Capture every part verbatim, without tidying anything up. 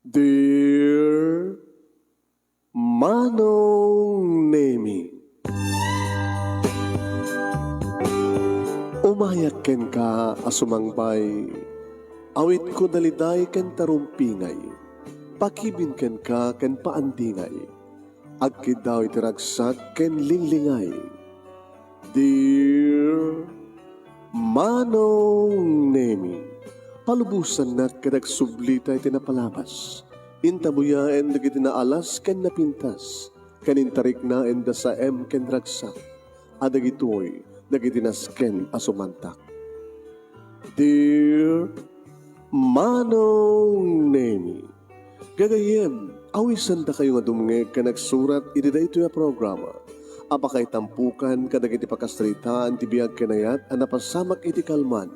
Dear Manong Nemi, umayak kenka a sumangbay, awitko daliday ken tarumpingay, pakibin kenka ken paandingay, agkiddaw iti ragsak ken linglingay. Dear Manong Nemi, palubosannak ket agsublita iti napalabas. Intabuyaen dagiti naalas ken napintas, ken intariknaen da saem ken ragsak, a dagitoy dagiti nasken a sumantak. Dear Manong Nemi, gagayyem, awisendakayo nga dumngeg ken agsurat iti daytoy a programa a pakaitampukan kadagiti pakasaritaan ti biag ken ayat a napasamak iti kalman,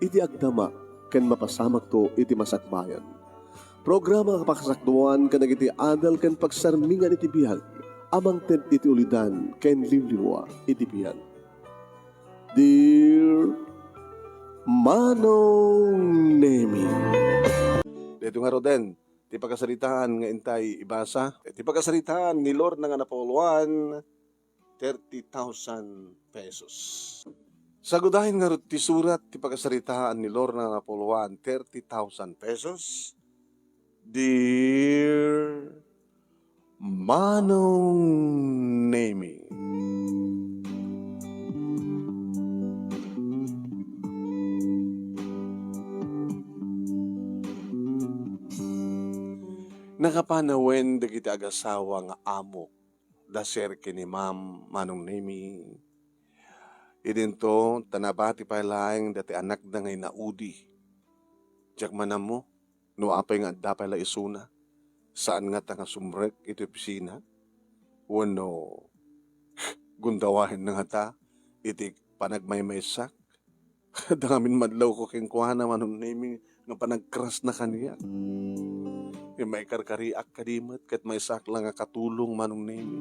iti agdama, ken mapasamakto iti masakbayan. Programa a pakasakduan kadagiti adal ken pagsarmingan iti biag a mangted iti ulidan ken liwliwa iti biag. Dear Manong Nemi. Dito nga roden, ti pakasaritaan nga intay ibasa. Ti pakasaritaan ni Lorna nga napauloan, thirty thousand pesos. Sagudayen nga rut ti surat ti pakasaritaan ni Lorna nga napauloan, thirty thousand pesos. Dear Manong Nemi. Nakapanawen dagiti agasawa nga amok da Sir ken ni Ma'am Manong Nemi. Idinto, ta nabati pay laeng dati anakda nga inaudi. Diak man ammo no apay nga adda pay la isuna. Saan ngata nga sumrek iti opisina? Wenno gundawaenna ngata iti panagmaymaysak? Dangamin madlawko kenkuana, Manong Nemi, nga panagkrasna kaniak. Ket maikarkariak kadi met ket maysaak la nga katulong, Manong Nemi.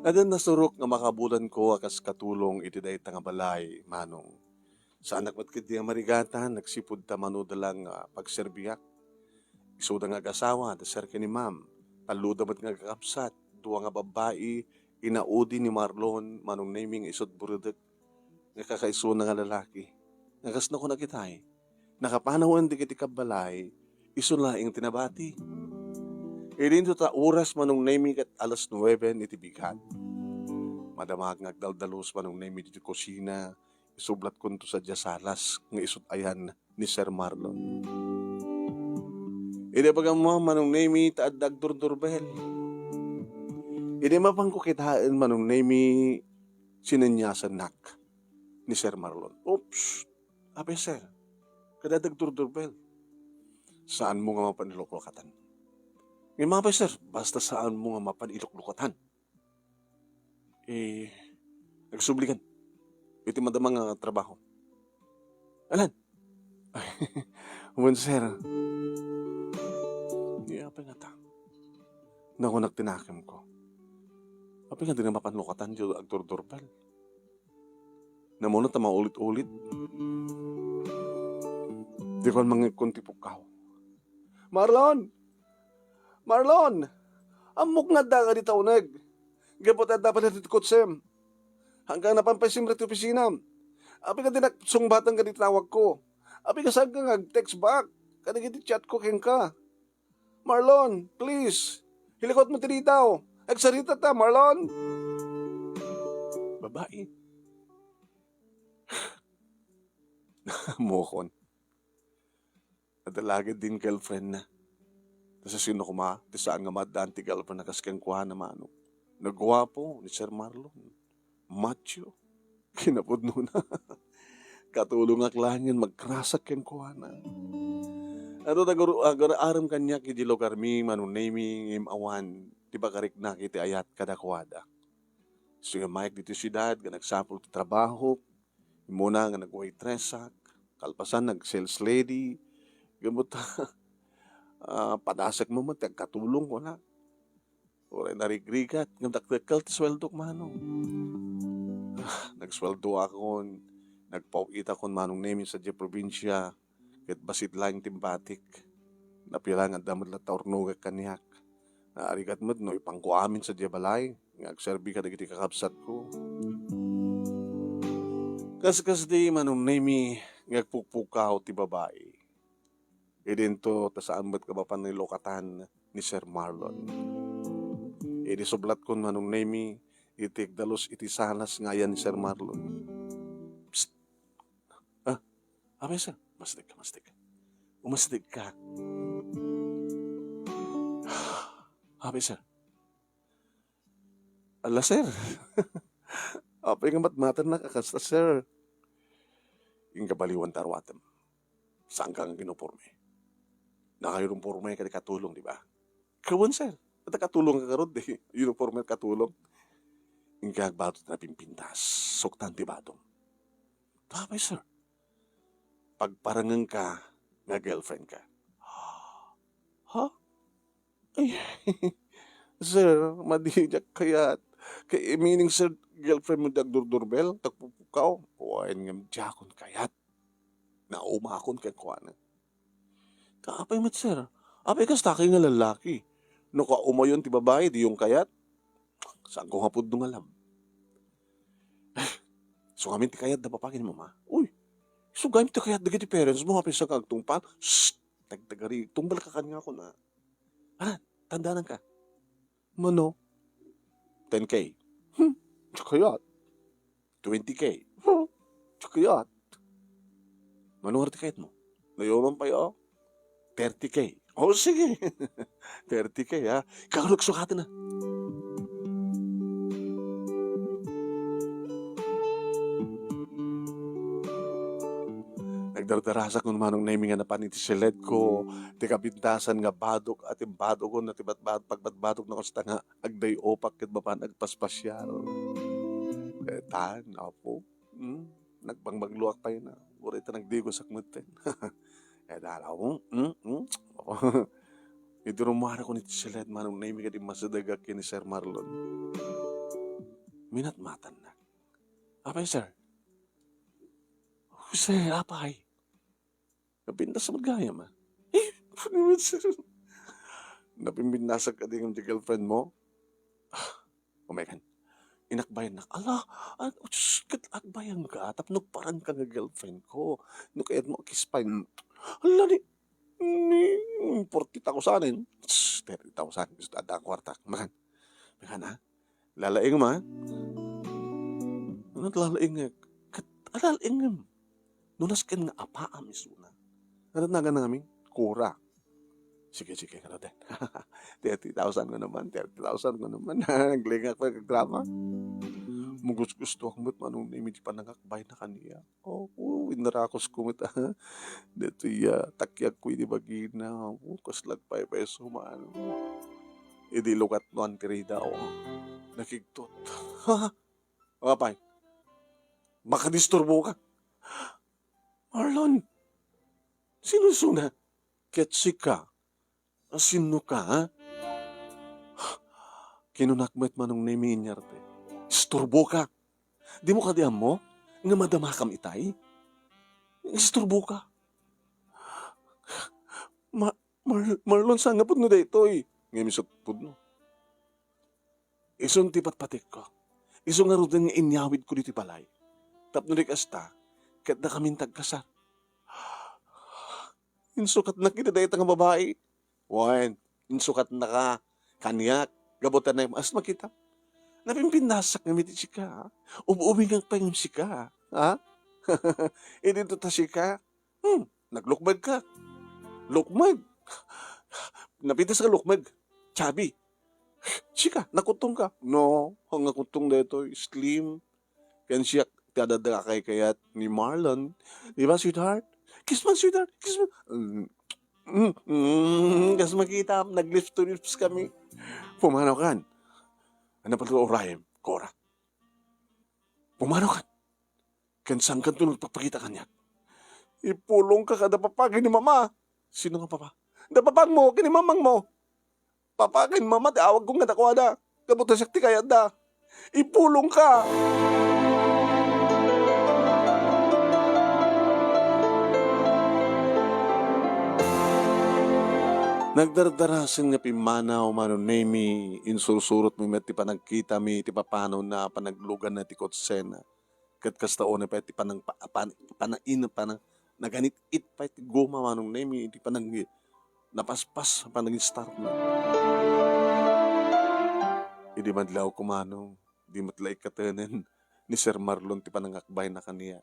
Adda nasurok nga makabulanko a kas katulong iti dayta nga balay, Manong. Saanak met ketdi a marigatan, nagsipud ta mano da lang nga pagserbiak. Isuda nga agasawa, da Sir ken ni Ma'am. Talloda met nga agkakabsat, dua nga babbai, inaudi ni Marlon, Manong Nemi, nga isut buredek nga kakaisuna nga lalaki. Nga kasno ko nakitay, nakapanawen dagiti kabbalay, isu laeng ti nabati. Idinto ta oras, Manong Nemi, ket alas nueben iti bigat. Madamaak nga agdaldalus, Manong Nemi, ditoy kusina, isublatkonto sadiay salas nga isut ayan ni Sir Marlon. Idi pagammoam, Manong Nemi, ta adda agdurdurbel. Idi mapanko kitaen, Manong Nemi, sineniasannak ni Sir Marlon. Oops! Apay, sir, kada adda agdurdurbel. Saanmo nga mapan iluklukatan. Ngem apay, sir, basta saanmo nga mapan iluklukatan. Eh, agsublikan iti madama nga trabaho. Alan? Wen, sir. Di apay ngata. Nakunak ti nakemko. Apay nga di na mapan lukatan di agdurdurbel. Namuna ta maulit-ulit. Di ko mangikkon ti pukkaw. Marlon! Marlon! Ammok nga adda nga dita uneg. Gapu ta adda pay dita ti kotsem. Hanggang napan pay simrek ti opisinam. Apay nga di nagsungbatang kadagiti tawagko. Apay nga saan nga ag-text back kadagiti chatko kenka. Marlon, please. Ilikutmo ti ditaw. Agsarita ta, Marlon. Babai. Mukon. Adda la ketdin girlfriend na. Ta sasino koma ti saan nga maaddaan ti girlfriend na kas kenkuana, Manong? Naguapo ni Sir Marlon. Macho. Kinapudnona. Katulongak laeng nga magkrasak kenkuana. Adu, agur-, agur-arem kaniak iti lugarmi, Manong Nemi, ngem awan ti pakariknak iti ayat kadakuada. Isu nga mayek ditoy siudad nga nagsapul ti trabahok, immuna nga nag-waitressak, kalpasan nag-sales lady, gapu ta, ah, padasek mo met ti agkatulong, kuna. Uray narigrigat, ngem dakdakkel ti sueldok, Manong. Ah, nagsueldoakon, nagpaw-itakon, Manong Nemi, sadiay probinsia, ket bassit laeng ti imbatik. Napilan adda met latta urnongek kaniak. Naarigat met no ipanko amin sadiay balay nga agserbi kadagiti kakabsatko. Kaskasdi, Manong Nemi, nga agpukpukaw ti babai. Idinto ta saan met nga mapan nilukatan ni Sir Marlon. Idi sublatkon, Manong Nemi, iti agdalus iti sanas nga ayan ni Sir Marlon. Psst! Ah, apay, sir? Masdek ka, masdek ka. Umasdek ka. Apay, sir? Ala, sir. Apay nga matmatannak a kasta, sir? Inka baliwan ta ruatem. Saan ka nga ginuporme? Nakauniporme ka di katulong, di ba? Kawan, sir. Ata katulong ka karod, di. Uniform ka katulong. Inka agbato ti napimpintas. Suktan ti batom. Apay, sir? Pagparangen ka nga girlfriend ka. Ha? Ay, sir, madi diak kayat. Kay, meaning, sir, girlfriend mo di agdurdurbel, tagpupukaw? Wen ngem diakon kayat. Naumakon kenkuana. Apay met, sir? Apay kasta kay nga lallaki? No kaumayon ti babai, diyon kayat? Saanko nga pudno nga love. So, ngamin ti kayat da papa ken mama? Uy, so, ngamin ti kayat dagiti parents mo, apay sa nga agtungpal? Shh! Tagtagari, tungpal ka kaniak, kuna. Anan, tandanan ka. Mano? Ten K. Hmm, kayat. Twenty K. Huh, kayat. Mano nga ti kayat mo? Nayoman pa yo? Thirty K. Oh, sige. Thirty K, ha? Ikaw nagsukat na. Nagdardarasak no manong Nemi nga napan iti siledko, ti kabintasan nga badok, a ti badogon, a ti batbat-, pagbatbatok na kasta nga agday-opak ket mapan agpaspasial. Etan, apo. Hmm? Nagbangbaluak pay na. Uray ta nagdigosak metten. Etan, apo. Hmm? Hmm? Idi rummuarakon iti siled, manong Nemi, ket immasidegak ken ni Sir Marlon. Minatmatannak. Apay, sir? Jose, apay. Napintas met gayam, a. Eh, napintas. Napimpintasak kadi ngem ti girlfriend mo? Ah, umekan. Inakbayannak. Ala, ah, sus, ket akbayanka, tapno agparang ka nga girlfriend ko. No kayat mo, kiss pa. Ala, ni, ni, forty thousand, eh. Tss, thirty thousand. Gusto adda ang kwarta. Makan. Makan, ha? Lalaing ma? Ano lalaing nga? Kat, lalaing nga. Nunas ken nga apaam isuna. Ano nagan namin? Kura. Sige, sige, ano din? Thirty thousand ko naman, thirty thousand ko naman. Naglingak pa yung drama. Mugus-gusto ang mo't manong na imit panangakbay na kaniya. Oo, inarakosko met, a. Daytoy, a, takyagko iti bagina. Oo, kas lagpaypayso man. Idi lukat no antirida, o. Nakigtot. Ha? Apay? Makadisturbo ka? Marlon, sino isuna? Ket sika? A, sino ka, ha? Kinunak met manong Nemi inyarte. Isturbo ka. Dimo kadi ammo nga madamakam itay? Isturbo ka. Ma-, Mar-, Marlon, saan nga pudno daytoy? Ngem isu pudno. Isun ti patpatikko. Isu ngaruden nga inyawidko ditoy balay. Tapno di kasta, ket dakamin tagkasar. Insukatnak iti dayta nga babai. Wen, insukatnaka kaniak, gapu ta naim-, as makita. Napimpintasak ngem iti sika, ha? Ub-ubingak pay ngem sika, ha? Idinto ta sika, hmm, naglukmeg ka. Lukmeg? Napintas ka lukmeg? Chubby? Sika, nakutong ka? No, ang nakutong daytoy, slim. Ken siak ti adda kaykayat ni Marlon. Di ba, sweetheart? Kiss man, sweetheart. Kiss man. Mm, mm, mm, kas makita, nag-lips to lips kami. Pumanaw kan. Ano pa ito, Orion? Cora. Pumanaw kan. Ken saan kanto nagpapakita kaniak? Ipulong ka kada papa ken ni mama. Sino nga papa? Da papang mo, ken ni mamang mo. Papa ken mama ti awagko nga dakuada. Gapu ta siak ti kayatda. Ipulong ka! Nagdardarasen nga pimmanaw, Manong Nemi, insursurotmi met ti panagkitami iti papanawna, panagluganna ti kutsena. Ket kasta unay pay ti panang-, pa-, pan-, panain-, panang-, naganit-it pay ti goma, Manong Nemi, iti panang-, napaspas, panag-startna. Idi madlawko, Manong, di met la ikkatenen ni Sir Marlon ti panangakbayna kaniak.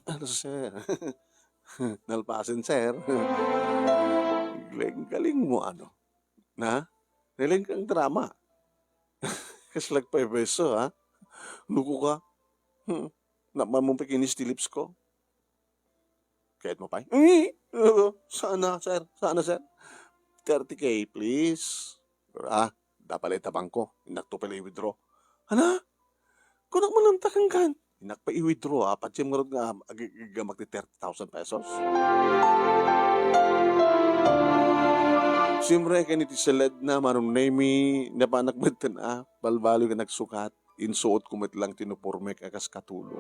Ano, sir? Nalpasen, sir. Galing-galing mo, ano? Na? Galing kang drama. Kasla pay beso, ha? Luko ka. Hmm. Napman mo pa kinis ti lips ko. Kayat mo pay? Eh, oo, sana, sir. Sana, sir. Thirty K, please. Ah, dapat ita bangko. Innak to pala i-withdraw. Ana? Kunak man ang takanggan. Innak pa i-withdraw, ah. Patsim ngarud nga ag-, ag-, aggamak ti thirty thousand pesos. Siyempre, kani ti seled na, Manong Nemi, napanak metten, ah. Balbaloy nga nagsukat. Insuotko met lang ti unipormek a kas katulong.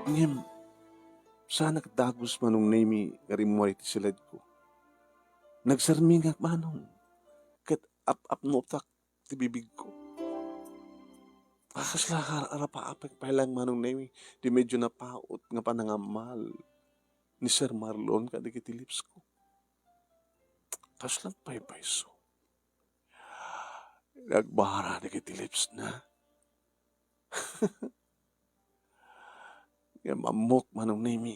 Ngem, saanak dagus, Manong Nemi, nga rimmuar iti seledko. Nagsarmingak, Manong, ket ap-apnotak ti bibigko. Kasla ka-, arapaapek pay lang, Manong Nemi, ti medyo napaut nga panangammal ni Sir Marlon kadagiti lipsko. Kasla paypayso. Nagbara dagiti lipsna. Ngem ammok, Manong Nemi,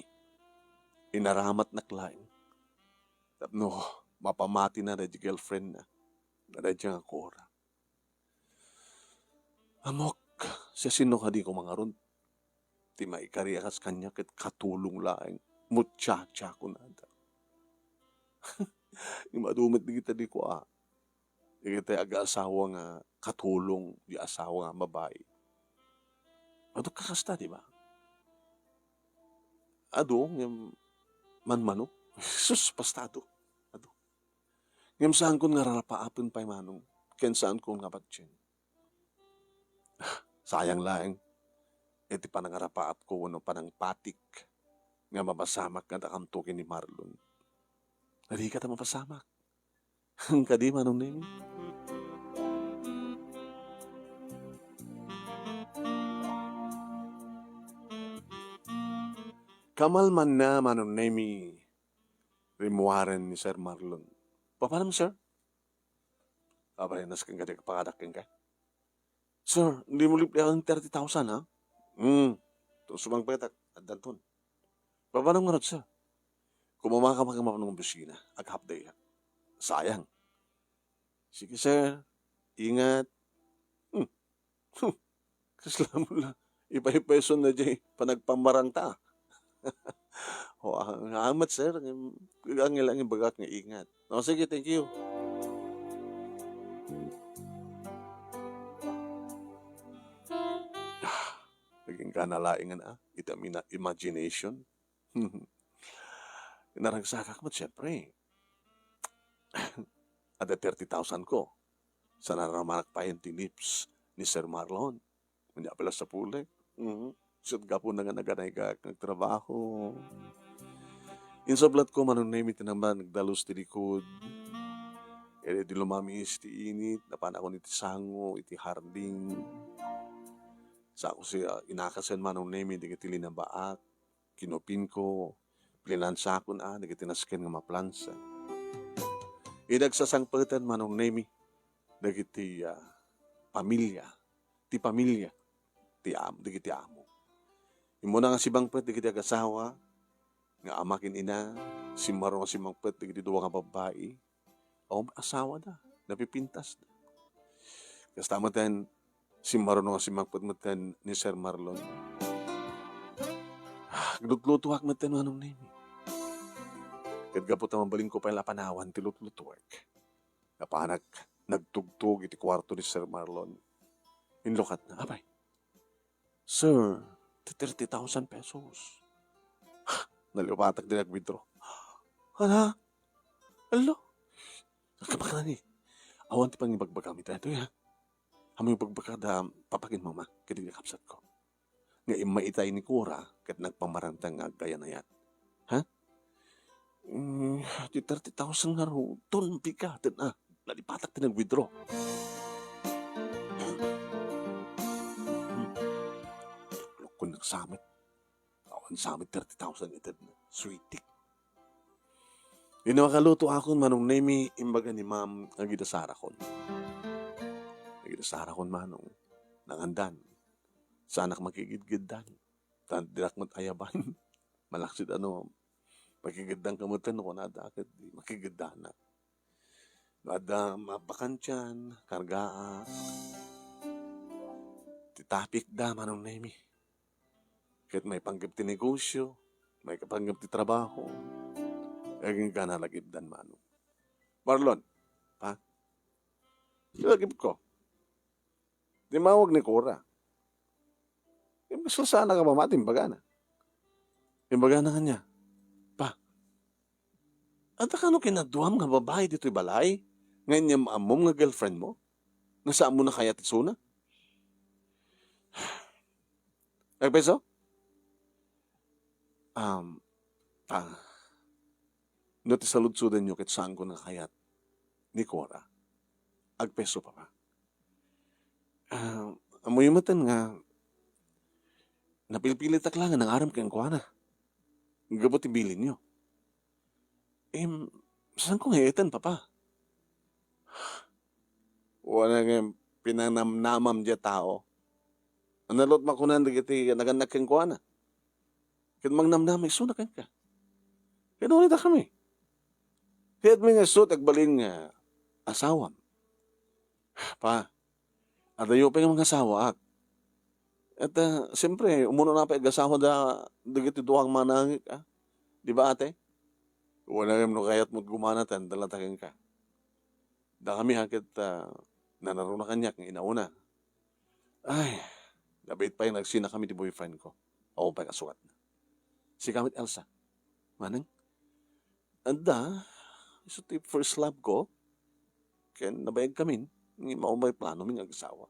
inaramatnak laeng tapno mapamatina daydi girlfriendna nga daydi nga Cora. Ammok, siasino kadi ko mangarud ti maikari a kas kaniak ket katulong laeng, muchacha kunada. Ngem adu met dagiti di kua, dagiti agaasawa nga katulong di asawa nga babai. Adu kakasta, di ba? Adu, ngem manmano? Sus, basta adu. Adu. Ngem saankon nga rarapaapen pay, Manong, ken saankon nga patien. Sayang laeng iti panangarapaapko wenno panangpatik nga mapasamak nga adda kamto ken ni Marlon. Dika ta mapasamak. Kadi, Manong Nemi? Kamalmanna, Manong Nemi, rimmuaren ni Sir Marlon. Papanam, sir? Apay, nasken kadi agpakadak kenka? Sir, dimo liplian ti thirty thousand, ha? Hmm. Ito, sumangpetak, addanton. Papanam ngarud, sir? Kumamaka makamapno nga opisina, ag-half day la. Sayang. Sige, sir. Ingat. Hmm. Huh. Kasla mo la. Ipaypayson na jay panagpamarangta. O, ah, salamat, sir. Ang, ang ilang ibagak nga ingat. O, sige, thank you. Ah, naging kanalaingan, ah. Ita mina-, imagination. Naragsakak met, siyempre. Adda thirty thousand ko. Sa naramanak payen ti lips ni Sir Marlon. Ania pala sa pulek. Mhm. Ket gapuna nga naganay ka nagtrabaho. Insublatko, Manong Nemi, ti nagdalus ti likod. Idi lumamiis ti init, napanakon iti sango, iti harding. Sako si, ah, inakasen, Manong Nemi, dagiti linabaak. Kinupinko, plinansakon a dagiti nasken nga maplansa. Idi agsasangpeten, Manong Nemi, dagiti, ah, pamilya, ti pamilya, ti am-, dagiti amo. Immuna nga simangpet dagiti agasawa, nga ama ken ina, simmaro nga simangpet dagiti dua nga babbai, o, asawada, napipintasda. Kasta metten, simmaruno nga simmangpet metten ni Sir Marlon. Ah, aglutlutoak metten, Manong Nemi. Ket gapu ta mabalinko pay la panawan ti lutlutoek, napanak nagtugtog iti kuarto ni Sir Marlon. Inlukatna, apay, Sir, ti thirty thousand pesos. Naliwatak di nag-withdraw. Hala? Alo? Kabakanani. Awan ti pangibagbagam ita ito, ha? Amoy bagbagada, papakin mama, kadi nga kapsat ko. Nga imma itay ni Cora, ket nagpamarantang nga aggayanayat. Ha? Mm, ti thirty thousand nga ruton, bigat, ah. Nalipatak ti nag-withdraw. Lokon nagsamit. Awan samit thirty thousand ited na. Sweetie. Dino makaluto akon, Manong Nemi, imbaga ni Ma'am, nga gidasarakon. Nga gidasarakon, Manong. Nangandan. Saanak makigidgiddan. Tan dinak met ayaban. Malaksid ano, makigiddan ka met no kunada, ket di makigiddanak. No adda mabakantian, kargaak. Ti topic da, Manong Nemi. Ket maipanggep ti negosyo, maipanggep ti trabaho. Agingga nalagipdan, Manong. Marlon, pa? Ilagipko. Timmawag ni Cora. Imbes sana ka mamati, imbagana. Imbagana kaniak, "Pa, adda kano kinaduam nga babai ditoy balay nga inyam-ammom nga girlfriend mo? Nga saanmo a kayat isuna?" Agpeso? Um, ah, no ti saludsodanyo ket saanko a kayat ni Cora, agpeso, Papa. Ah, ammoyo met nga napilpilitak la nga nangaram kenkuana gapu ti bilinyo. Em, saanko nga eten, Papa? Wen nga pinanamnamam diay tao. Ania la ti makunan dagiti nagannak kenkuana? Ket mangnamnama isuna kenka. Ket unay dakami. Kayatmi nga isu ti agbalin nga asawam. Pa, adayo pay nga mangasawaak. Et, ah, siyempre, umuna pay agasawada dagiti dua nga manangik, ah. Di ba, ate? Wen no kayatmo ti gumana, ta adda la ta kenka. Dakami a ket, ah, nanaruna kaniak nga inauna. Ay, nabiit pay nga agsinakami ti boyfriend ko. Awan pay kasugatna. Sika met, Elsa. Manang? Adda, isu ti first love ko. Ken nabayagkamin, ngem awan pay planomi nga agasawa.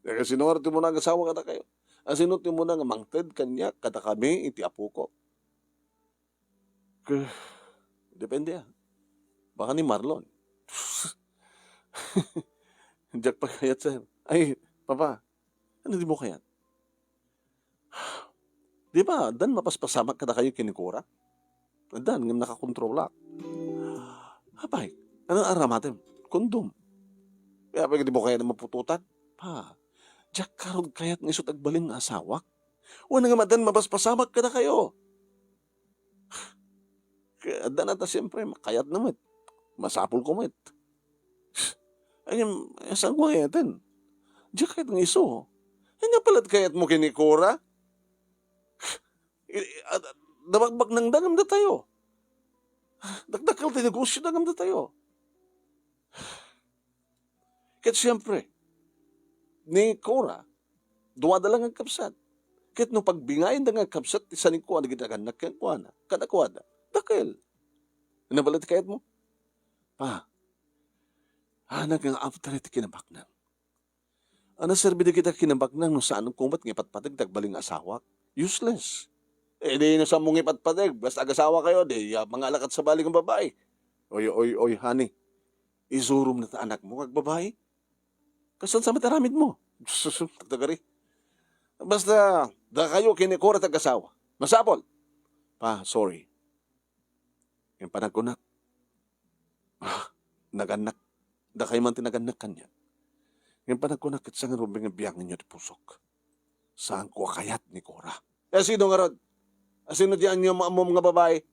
Dagasino ti umuna nga agasawa kadakayo? Asino ti umuna nga mangted kaniak kadakami iti apoko? Ke-, depende, ah. Baka ni Marlon. Diak pay kayat, sir. Ay, Papa, ania dimo kayat? Di ba, addan mapaspasamak kadakayo ken ni Cora? Addan, ngem nakakontrolak. Apay, ania aramatem? Kondom. Kaya pay dimo kayat a maputotan? Pa, diak karud kayat nga isu ti agbalin nga asawak. Wen nga addan mapaspasamak kadakayo. Kaya adda na ta, siyempre, makayat na met. Masapul ko met. Ay, saanko nga eten? Diak kayat nga isu. Ania pay la ti kayatmo ken ni Cora? I-, i-, ad-, ad-, nabakbaknangda ngem datayo. Dakdakkel ti negosyoda ngem datayo. Ket siempre, ni Cora, duada la nga agkabsat. Ket no pagbingayenda nga agkabsat ti sanikua dagiti nagannak kenkuana, kadakuada, dakkel. Ania pay la ti kayatmo? Pa, anak nga after iti kinabaknang. Ania serbi dagiti kinabaknang no saanko met nga ipatpateg ti agbalin nga asawak? Useless. Eh, di no saanmo nga ipatpateg, basta agasawakayo, di, ah, mangalakat sa bali nga babai. Oy, oy, oy, honey. Isurom na ta anakmo nga agbabai. Kasano sa met aramidmo? Sus, sus, tagari. Basta, dakayo ken ni Cora ti agasawa. Masapul. Pa, sorry. Ngem panagkunak, ah, nagannak. Dakayo man ti nagannak kaniak. Ngem panagkunak ket saan nga rumbeng nga biangenyo ti pusok. Saanko a kayat ni Cora. Eh, sino ngarud? Asino ti inyam-ammom nga babai?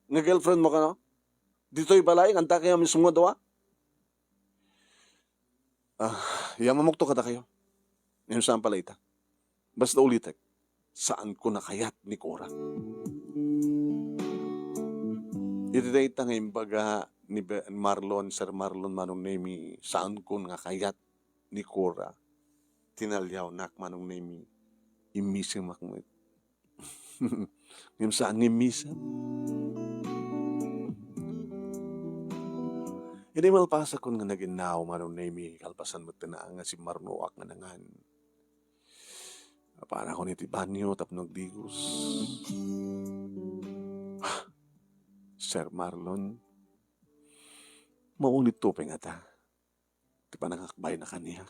Nga girlfriend mo kano? Ditoy balay, nga adda kayo mismo nga dua? Ah, iyammamokto kadakayo. Ngem saan pay la ita. Basta ulitek, saanko a kayat ni Cora. Iti dayta nga imbaga ni Be-, Marlon, Sir Marlon, Manong Nemi, saanko a kayat ni Cora. Tinaliawnak, Manong Nemi. Immisemak met. Ngem saan nga immisem. Idi malpasakon nga naginnaw, Manong Nemi, kalpasan met ti naangas, simmarnoak nga nangan. Apaanakon iti banio tapno agdigos. Sir Marlon, maunitto pay ngata ti panangakbayna kaniak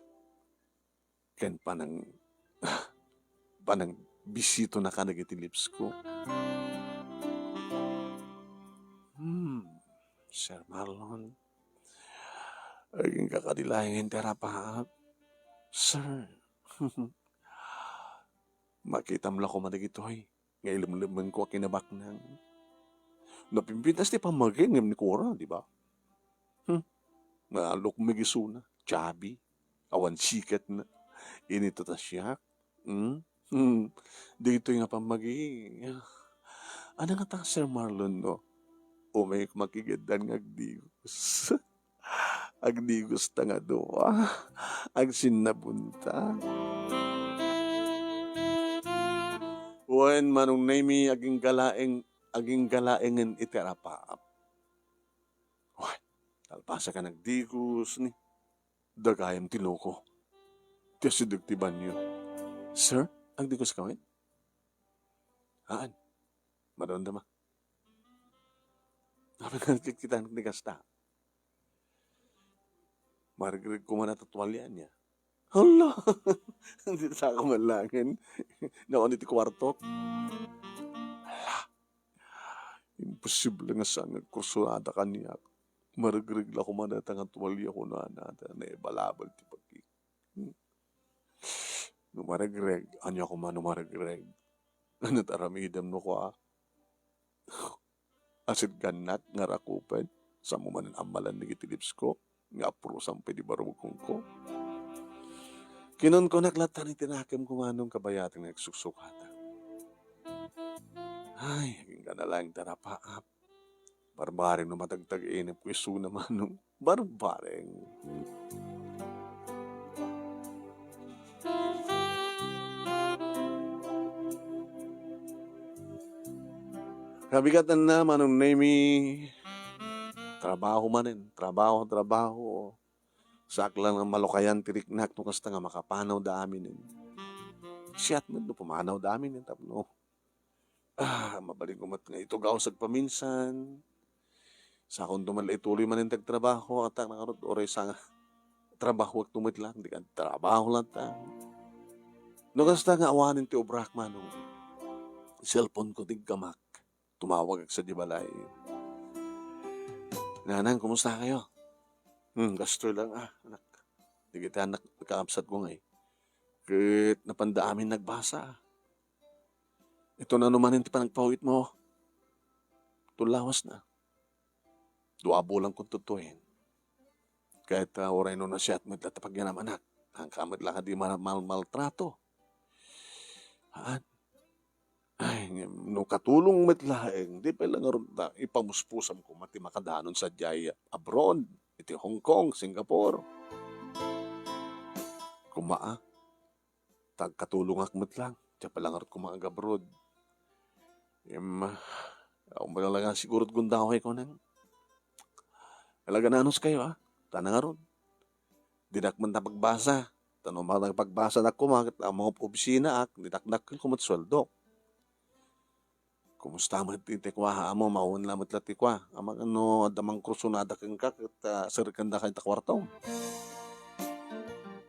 ken panang-, panangbisitona kadagiti lips ko. Hmm, Sir Marlon, agingga kadi laengen ti arapaap. Sir, makitam la koma dagitoy nga ilemlemmengko a kinabaknang. Napimpintas ti pammagim ngem ni Cora, di ba? Hmm. Naalukmeg isuna, chubby, awan siketna. Initata siak. Hmm? Hmm. Ditoy nga pammagi. Ano nga ta, Sir Marlon, no? Umay makigeddan nga agdigos. Agdigos ta nga dua. Agsinnabunta. Wen, Manong Nemy, agingga laeng, agingga laengen iti arapaap. Wen, kalpasan nga agdigos ni, dagayem ti loko. Ti asideg ti banio. Sir, agdigos ka wen? Haan. Madamdama. Apay nga nagkikita ni kasta? Maregreg koma na ta tuwalya ania. Hala! Dita ka man laengen. Nawan iti kuartok. Hala! Imposible nga saan nga agkursunada kaniak. Maregreg la koma dayta nga tuwalya kunana, ta naibalabal ti bagik. Hmm. No maregreg, ania koma no maregreg? Ano ti aramidem no kua? Asidegnak nga rakupen, sa mo manen ammalan dagiti lips ko, nga apurosan pay di barukongko. Kinunkunak latta iti nakemko, Manong, kabayatan nga agsuksukatak. Ay, agingga laeng ti arapaap. Barbareng no matagtag-inepko isuna, Manong. Barbareng. Kabigatanna, Manong Nemy, trabaho manen, trabaho, trabaho. Saak lang nga malukayan ti riknak no kasta nga makapanawda aminen. Siak met no pumanawda aminen tapno, ah, mabalinko met nga itugaw sagpaminsan. Sakonto met la ituloy manen ti agtrabaho, ata nangarud uray sa nga trabahoakto met lang, di ka trabaho latta. No kasta nga awanen ti obrak, Manong, cellphone ko ti iggamak. Tumawagak sadiay balay. "Nanang, kumusta kayo?" "Hmm, kastoy lang, ah, anak. Dagiti anak, nakaabsat ko ngay. Ket napanda amin nagbasa, ah. Ito na numan ti panagpawit mo. Tulawas na. Dua bulan kong tutuin. Ket, ah, uray no nasiat met la ti pagyanam, anak. Saan ka met la kadi mal-, mal-, maltrato. Haan. Ay, ngem no katulong met laeng, di pay la ngarud ta ipamuspusam koma ti makadanon sadiay abroad, iti Hong Kong, Singapore." Koma, ah, ta agkatulongak met lang, diak pay la ngarud koma agabroad. Ngem, ah, awan pay la nga siguro ti gundaway, kunam. Talaga nanos kayo, ah. Ta nangarud. Dinak man ta pagbasa. Ta no, mapagbasanak koma, ket ammo nga obisinaak, dinak dakkel koma ti sueldok. Kumusta met ti, ti kua, amo, mawen la met la ti kua. Amangan no adda mangkursunada kenka, ket, ah, serrekendaka ita kuartom.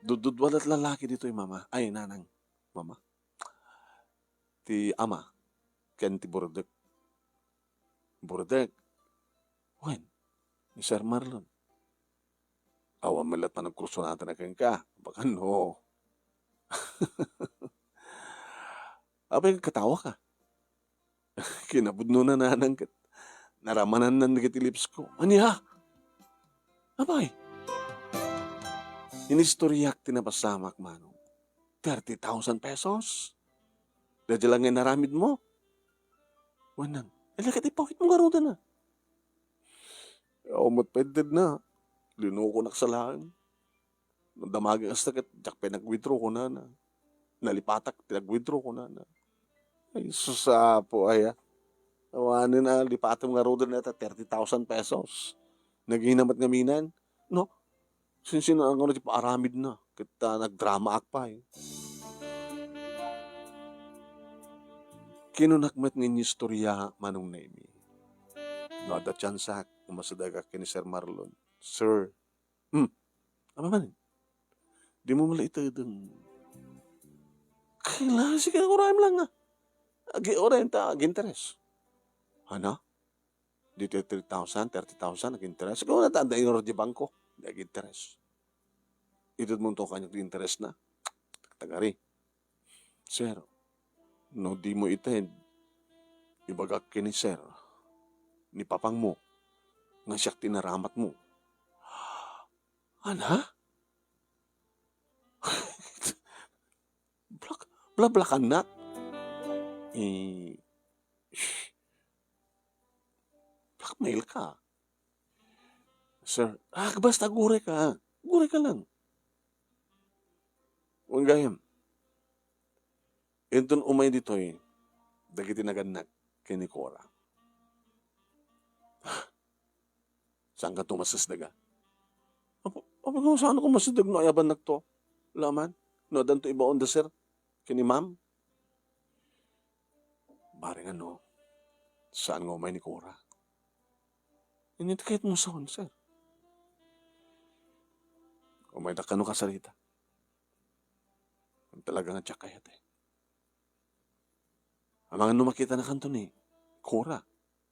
Dududua la ti lalaki ditoy, mama. Ay, nanang, mama. Ti ama, ken ti burdek. Burdek. Wen, ni Sir Marlon. Awan met la panagkursunada kenka. Baka no. Apay, katawa ka. Kinapudno na nanang ket naramananna dagiti lips ko. Ania? Apay, inistoriak ti napasamak, Manong. Thirty thousand pesos? Daydiay lang nga inaramid mo? Wen, nang, ala ket ipawit mo ngaruden a. Awan met pay intedna. Linukonak sa laeng. No damagek kasta ket, diak pay nag-withdraw, kunana. Nalipatak ti nag-withdraw, kunana. Ay, sus, Apo, aya. Awanen a, lipatem ngaruden dayta thirty thousand pesos. Nagina met ngamin, no? Sinsinan nga ti paaramidna, ket, ah, nagdramaak pay. Kinunak met nga inistorya, Manong Nemy. No adda tiansak, umasidegak ken ni Sir Marlon. Sir, hmm, ano man? Dimo met la itedeng. Kaila, sige, urayem lang nga. Agi, urayem ta, ag-interes. Ano? Ditoy three thousand, thirty thousand, ag-interes. Siguro na ta, anda inor di bangko. Di ag-interes. Ited mo to kaniak di interes na. Tagari. Sir, no dimo ited, ibagak ken ni Sir, ni papangmo, nga siak ti inaramatmo. Ana? Blak-, blablakannak? Eh, shh. Blackmail ka. Sir, ah, basta gure ka. Gure ka lang. Wen gayam. Inton umay ditoy, dagiti nagannak ken ni Cora. Saanka to masesdega? Apo, apo, saanko masesdeg no ayabannakto? Laman, no addanto ibaonda, sir, ken ni ma'am? Bareng no, saan nga umay ni Cora? Ania ti kayatmo sawen, sir? Umayda kano kasarita. Talaga nga diak kayat, eh. Amangan no makitanakanto ni Cora,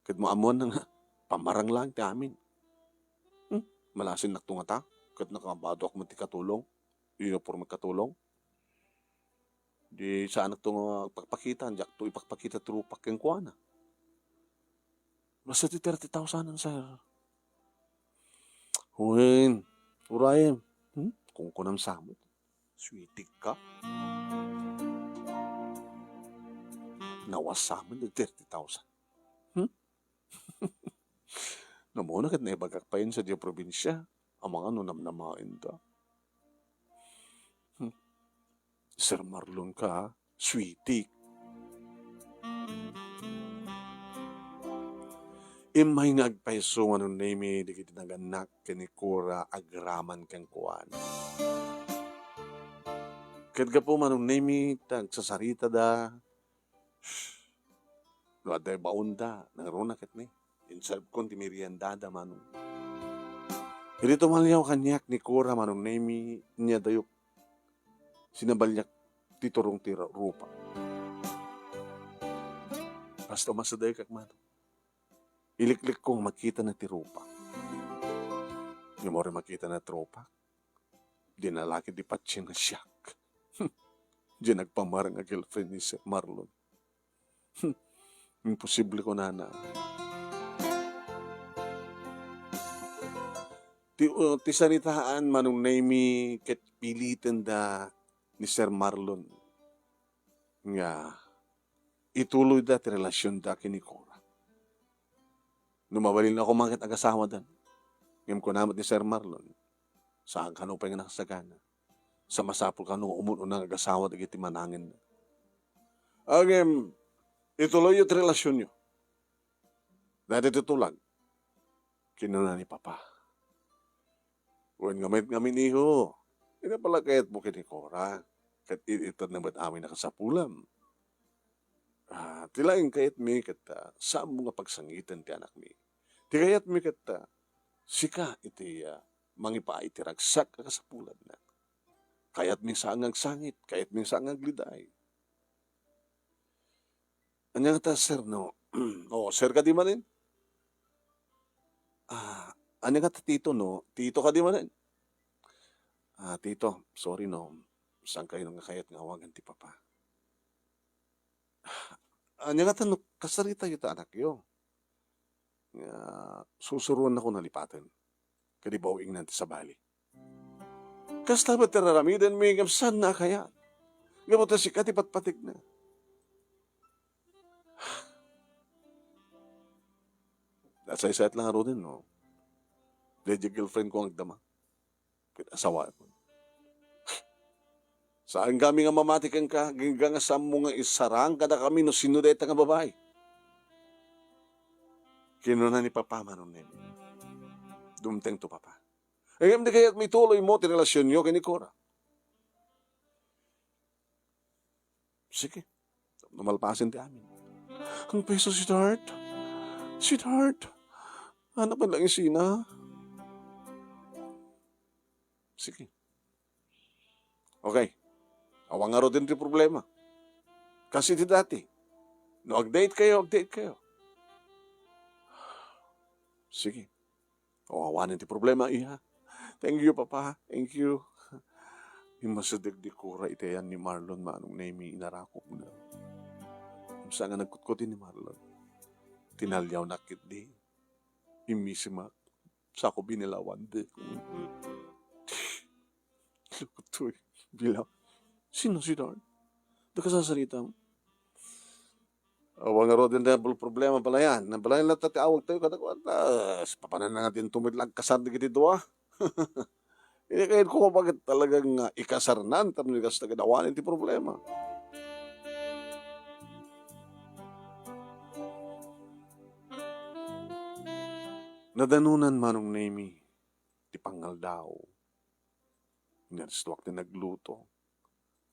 ket maammoanna nga pammarang laeng ti amin. Hmm? Malasinnakto ngata, ket nakabadoak met ti katulong, uniforme katulong. Di saanakto nga agpakpakita, diakto ipakpakita ti rupak kenkuana. Basta ti thirty thousand, sir. Wen, urayem. Hmm? Kunkunam sa met. Sweetik ka. Nawas sa met ti thirty thousand. Hmm? Namuna ket naibagak pay sadiay probinsia. Amangan no namnamaen ta. Hmm. Sir Marlon ka, sweetie. Immay nga agpayso Manong Nemy dagiti nagannak ken ni Cora agraman kenkuana. Ket gapu Manong Nemy, ta agsasaritada, no adda ibaonda, nangruna ketdi. Inservekon ti meriendada, Manong. Idi tumaliaw kaniak ni Cora, Manong Nemy, nia dayok sinabaliak ti turong ti ru-, rupa. Basta umasidegak, Manong. Iliklikko nga makitana ti rupa. Ngem uray makitana ti rupa, dina la ketdi patien nga siak. Diay nagpammarang a girlfriend ni Sir Marlon. Imposible, kunana. Ti, uh, ti saritaan, Manong Nemy, ket pilitenda ni Sir Marlon nga ituloyda ti relasionda ken ni Cora. No mabalinna koma ket agasawadan. Ngem kuna met ni Sir Marlon, saan kano pay nga nakasagana. Sa masapul kano nga umun-una nga agasawa dagiti manangenna. Ngem, ituloyyo ti relasionyo. Dayta ti tulag, kinuna ni Papa. Wen ngamin, iho, ania pay la kayatmo ken ni Cora, ket it-itedna met amin a kasapulam. Ah, ti laeng kayatmi ket, ah, saanmo nga pagsangiten ti anakmi. Ti kayatmi ket, ah, sika iti, ah, mangipaay iti ragsak a kasapulanna. Kayatmi saan nga agsangit, kayatmi saan nga agliday. Ania ngata, sir, no? O, sir kadi manen? Ah, ania ngata, tito, no? Tito kadi manen? Ah, tito, sorry, no. Saankayo nga kayat nga awagan ti papa. Ania ngata no kasaritayo ta anakyo nga susuroannakon a lipaten kadi baw ingnan ti sabali? Kasta met ti raramidenmi ngem saanna a kayat. Gapu ta sika ti patpategna. Nasaysayat la ngaruden no daydiay girlfriend ko nga agdama ket asawaem. Saankami nga mamati kenka, agingga nga saanmo nga isarang kadakami no sino dayta nga babai. Kinuna ni Papa Manong Nemy. Dumtengto, Papa. Ngem di kayatmo ituloymo ti relasionyo ken ni Cora? Sige. Tapno malpasen ti amin. Ang peso, sweetheart. Sweetheart. Hanap lang isina. Sige. Okay. Awan ngarud ti problema. Kas iti dati. No ag-date kayo, ag-date kayo. Sige. O, awanen ti problema, iha. Thank you, Papa. Thank you. Immasideg ni Cora iti ayan ni Marlon, Manong Nemi, inarakopna. Sa nga nagkutkot ni Marlon. Tinaliawnak ketdi. Immisimak. Sako binilawan, di. Lutoy. Bilang. Sino si Don? Di ka sasarita. Awan ngarud ti problema, balayan. Nabalayan latta ti awag tayo, kada kuwan, ta, papanan na nga din tumit lang kasar di kiti dua. Ini kayo ko, bakit talagang, ah, ikasarnan, tapos ikas na ginawa ti problema. Nadanunan, Manong Nemi, ti pangaldaw. Inarestuak ti nagluto.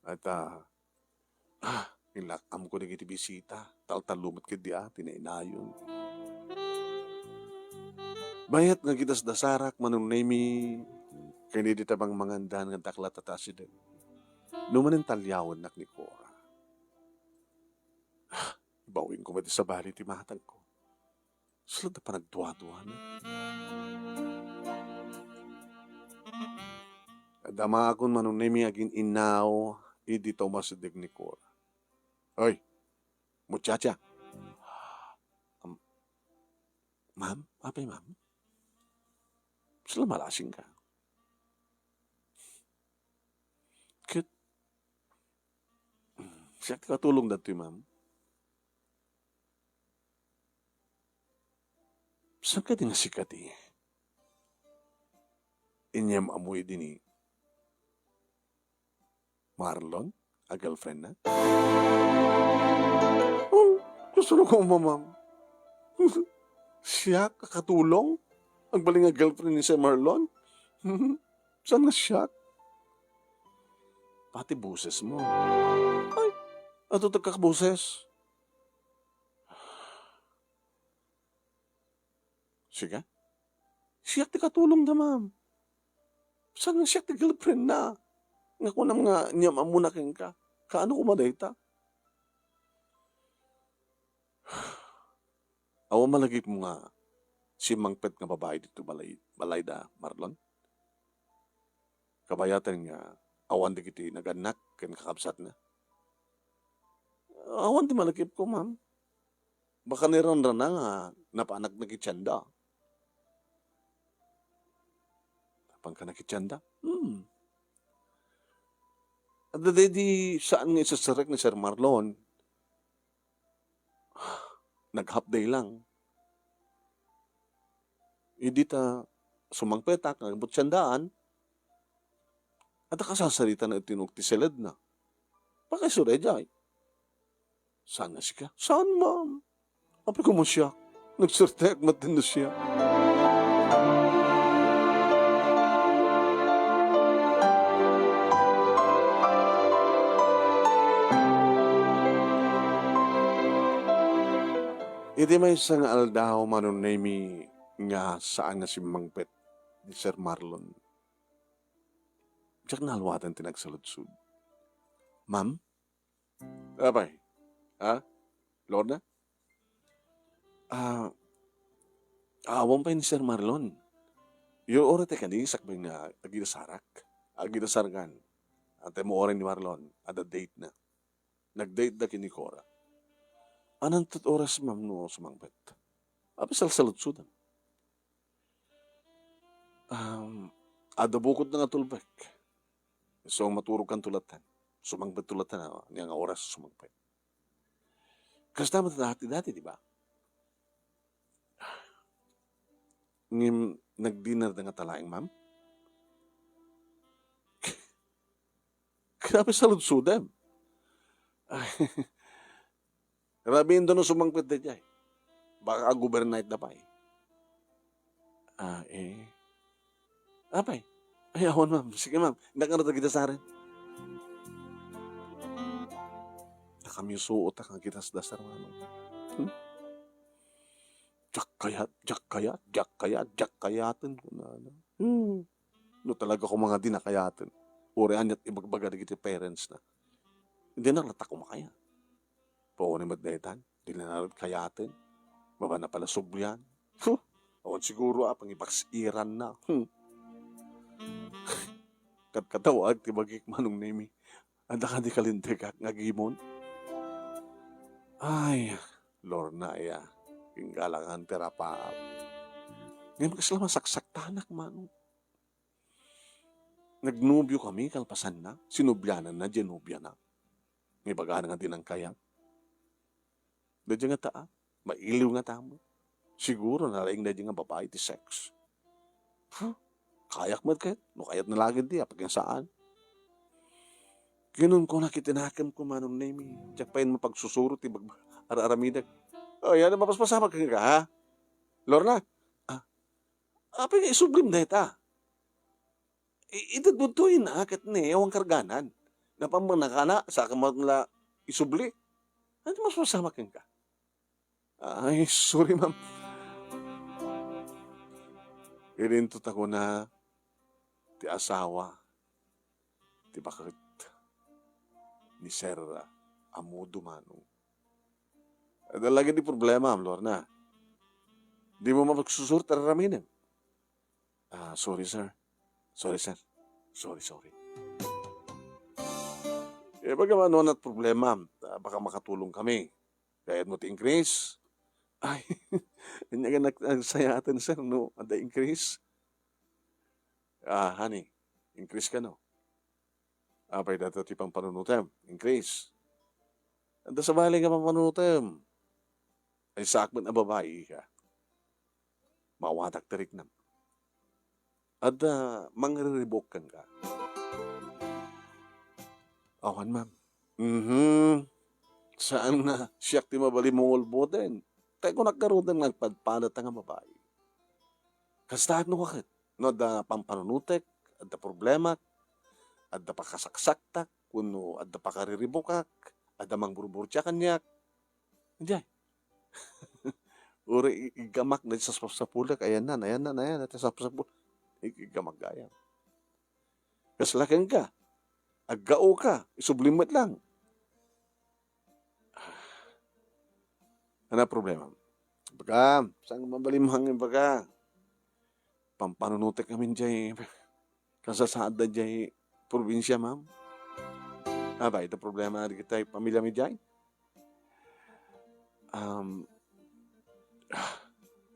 At, ah, ah, ilak-am ko dagiti bisita. Taltallo met ketdi a, ti nainayon. Bayat nga agidasdasarak, Manong Nemi, ken idi ta mangmangandan nga dakla ta asideg. No manen taliawennak ni Cora. Ah, ibawin ko met sabali ti matangko. Saan ta panagduaduan? Adda maakon, Manong Nemi, agin-innaw idi ta umasideg ni Cora. Oy, muchacha. Am-, ma'am? Apay, ma'am? Saan malasing ka? Ket, siak ti katulong datoy, ma'am. Saan kadi nga sika ti inyam-ammo idi ni Marlon a girlfriend na? Oh, gusto ko, ma'am. Siak a katulong? Agbalin nga girlfriend ni Sir Marlon? Saan nga siak? Pati boses mo. Ay, adu ti kakaboses. Sika? Siak ti katulongda, ma'am. Saan nga siak ti girlfriend na? Nga kunam nga inyam-ammo na kenka. Kaano koma dayta? Awan malagipmo nga simmangpet nga babai ditoy balay, balayda, Marlon? Kabayatan nga awan dagiti nagannak ken kakabsatna? Awan ti malagipko, ma'am. Baka ni ranrana nga napanak nakitianda. Napan ka nakitianda? Hmm. Adda daydi saan nga isasarek ni Sir Marlon. Nag-half day lang. Idi ta sumangpetak nga agbutsandaan, adda kasasarita na iti inuk ti seledna. Pakaiso daydiay. Saan nga sika? Saan, ma'am? Apay koma siak? Nagsertek met no siak. Iti maysa nga aldaw, Manong Nemi, nga saan nga simmangpet ni Sir Marlon, diak naaluaten ti nagsaludsod. Ma'am? Apay? Ha? Lorna? Ah, awan pay ni Sir Marlon. Uray ti kadi, sakbay nga agidasarak. Agidasarkan. Antay mo uray ni Marlon, adda date na. Nag-date da ken ni Cora. Ananto ti oras, ma'am, no sumangpet? Apay salsaludsodam? Um, adda bukodna nga tulbek. So, maturogkanto latta. Sumangpetto latta, ania nga oras sumangpet. Kasta met dati, dati, di ba? Ngem nag-dinner da nga talaeng, ma'am? Grabe saludsodem. Ay, rabiin da no sumangpet daydiay. Baka ag-overnight da pay. Ah, eh. Apay? Ay, awan, ma'am. Sige, ma'am. Innak ngarud agidasaren. Nakamiusuot a nga agidasdasar, ma'am. Hmm? "Diak kayat, diak kayat, diak kayat, diak kayaten," kunana. Hmm. No talaga koma nga di na kayaten, uray ania't ibagbaga dagiti parents na. Dina latta koma kayat. Paunay met daytan, dina latta kayaten. Mabalinna pay la sublian. Huh! Awan siguro a pangibaksiran na. Hmm. Katkatawag ti bagik, Manong Nemi. Adda kadi kalintegak nga agimon? Ay, Lorna aya, inggalangan ti rapaap. Ngem kasla masaksaktanak, Manong. Nagnobiokami kalpasanna, sinubliananna diay nobiana. Nga ibagana nga di nangkayat. Daydiay ngata, mailiw ngata met. Siguro nalaing daydiay nga babai ti sex. Huh? Kayak met ket, no kayatna laeng di, apay nga saan. Kinunkunak iti nakemko, Manong Nemi, diak pay mapagsusuro ti bag-, ar-aramidek. O, yan, mapaspasamak kenka, ha? Lorna? Ah, apay nga isublim dayta? I-, itedmo ditoy na ket ni, awan karganan. Napamanakana, saka man la isubli. Ano mas masama kenka? Ay, sorry, ma'am. Idinto ta kuna ti asawa, ti baket ni Sir Amudo, Manong. Adda lagi ti problema, Ma'am Lorna. Di mo mapagsusur, ar-aramidem. Ah, sorry, sir. Sorry, sir. Sorry, sorry. Eh, baka ano na't problema, ah, baka makatulong kami. Kayat mo ti increase? Ay, anya ka nag-, nagsayaten, sir, no? Adda increase? Ah, honey, increase ka, no? Apay dayta ti pampanunotem, increase. Adda sabali nga pampanunotem. Ay, saak met a babai ka. Maawatak ti riknam. Adda mangriribuk kenka. Awan, ma'am. Mhm. Saan nga siak ti mabalin mangulboten? Kay kunak garuden nga agpadpadata nga babai. Kasta no ket, no adda pampanunotek, adda problemak, adda pakasaksaktak, wenno adda pakariribukak, adda mangburburtia kaniak, diay. Uray i-, iggamak dayta sapsapulek, ayanna, ayanna, ayanna, dayta sapsapul-, ig-, iggamak gayam. Kasla kenka, aggaoka, isublim met lang. Ano problema? Baga, saan nga mabalin mangin baga? Pampanunotek ngamin jay kasasaad da jay probinsia, ma'am. Apay, ita problema dagiti pamiliami jay? Um,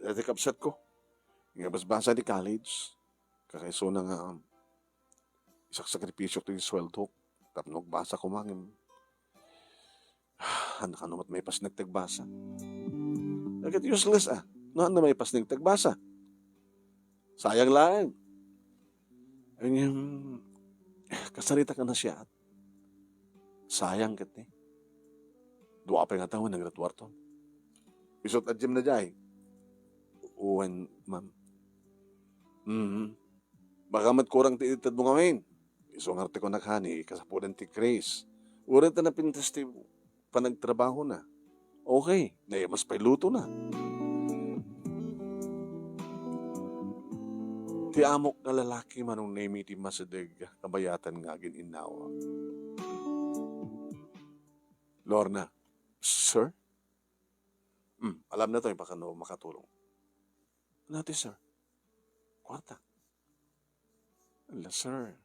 dati kabsat ko. Nga basbasa di college. Kakaisuna nga, um, isaksakripisyo ti sueldo tapno agbasa koma ngem, ah, haan kano met maipasnek ti agbasa. Ket useless, ah. No, haan maipasnek ti agbasa. Sayang laeng. Ngem, kasarita ka na siya. Sayang ket ni. Dua pay nga tawen nagraduarton. Isut' a gym na jay. Wen, ma'am. Mhm. Baka met kurang ti itedmo ngamin. Isu nga ti kunak, honey, kasapulan ti Chris. Uray ta napintas ti panagtrabaho na. Okay, naimas pay luto na. Ti amok nga lalaki, Manong Nemi, ti masideg kabayatan nga agin-innawa. Lorna, sir? Hmm, alam na to, baka no makatulong. Nati, sir. Kwarta. Ala, sir.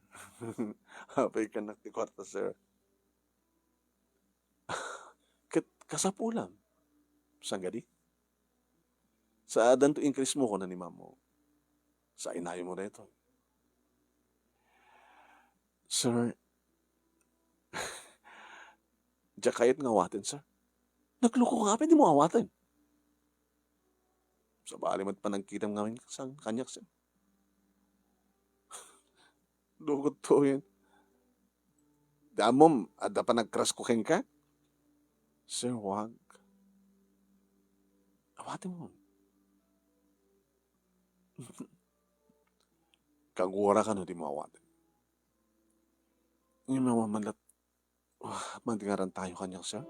Apay kanak ti kwarta, sir. Ket kasapulam. Saan kadi? Saadanto increase mo, kuna ni ma'am mo. Sa inayo mo daytoy. Sir, diak kayat nga awaten, sir. Nagluko ka, apay di mo awaten? Sabali met panagkitam ngamin, saan, kaniak, sir. Dugot to yan. Damom, adda panagkrasko kenka? Sir, wag. Awaten mo. Kagura ka no di mo awaten. Ngem awan man lat-, ah, madingaran tayo kaniak, sir.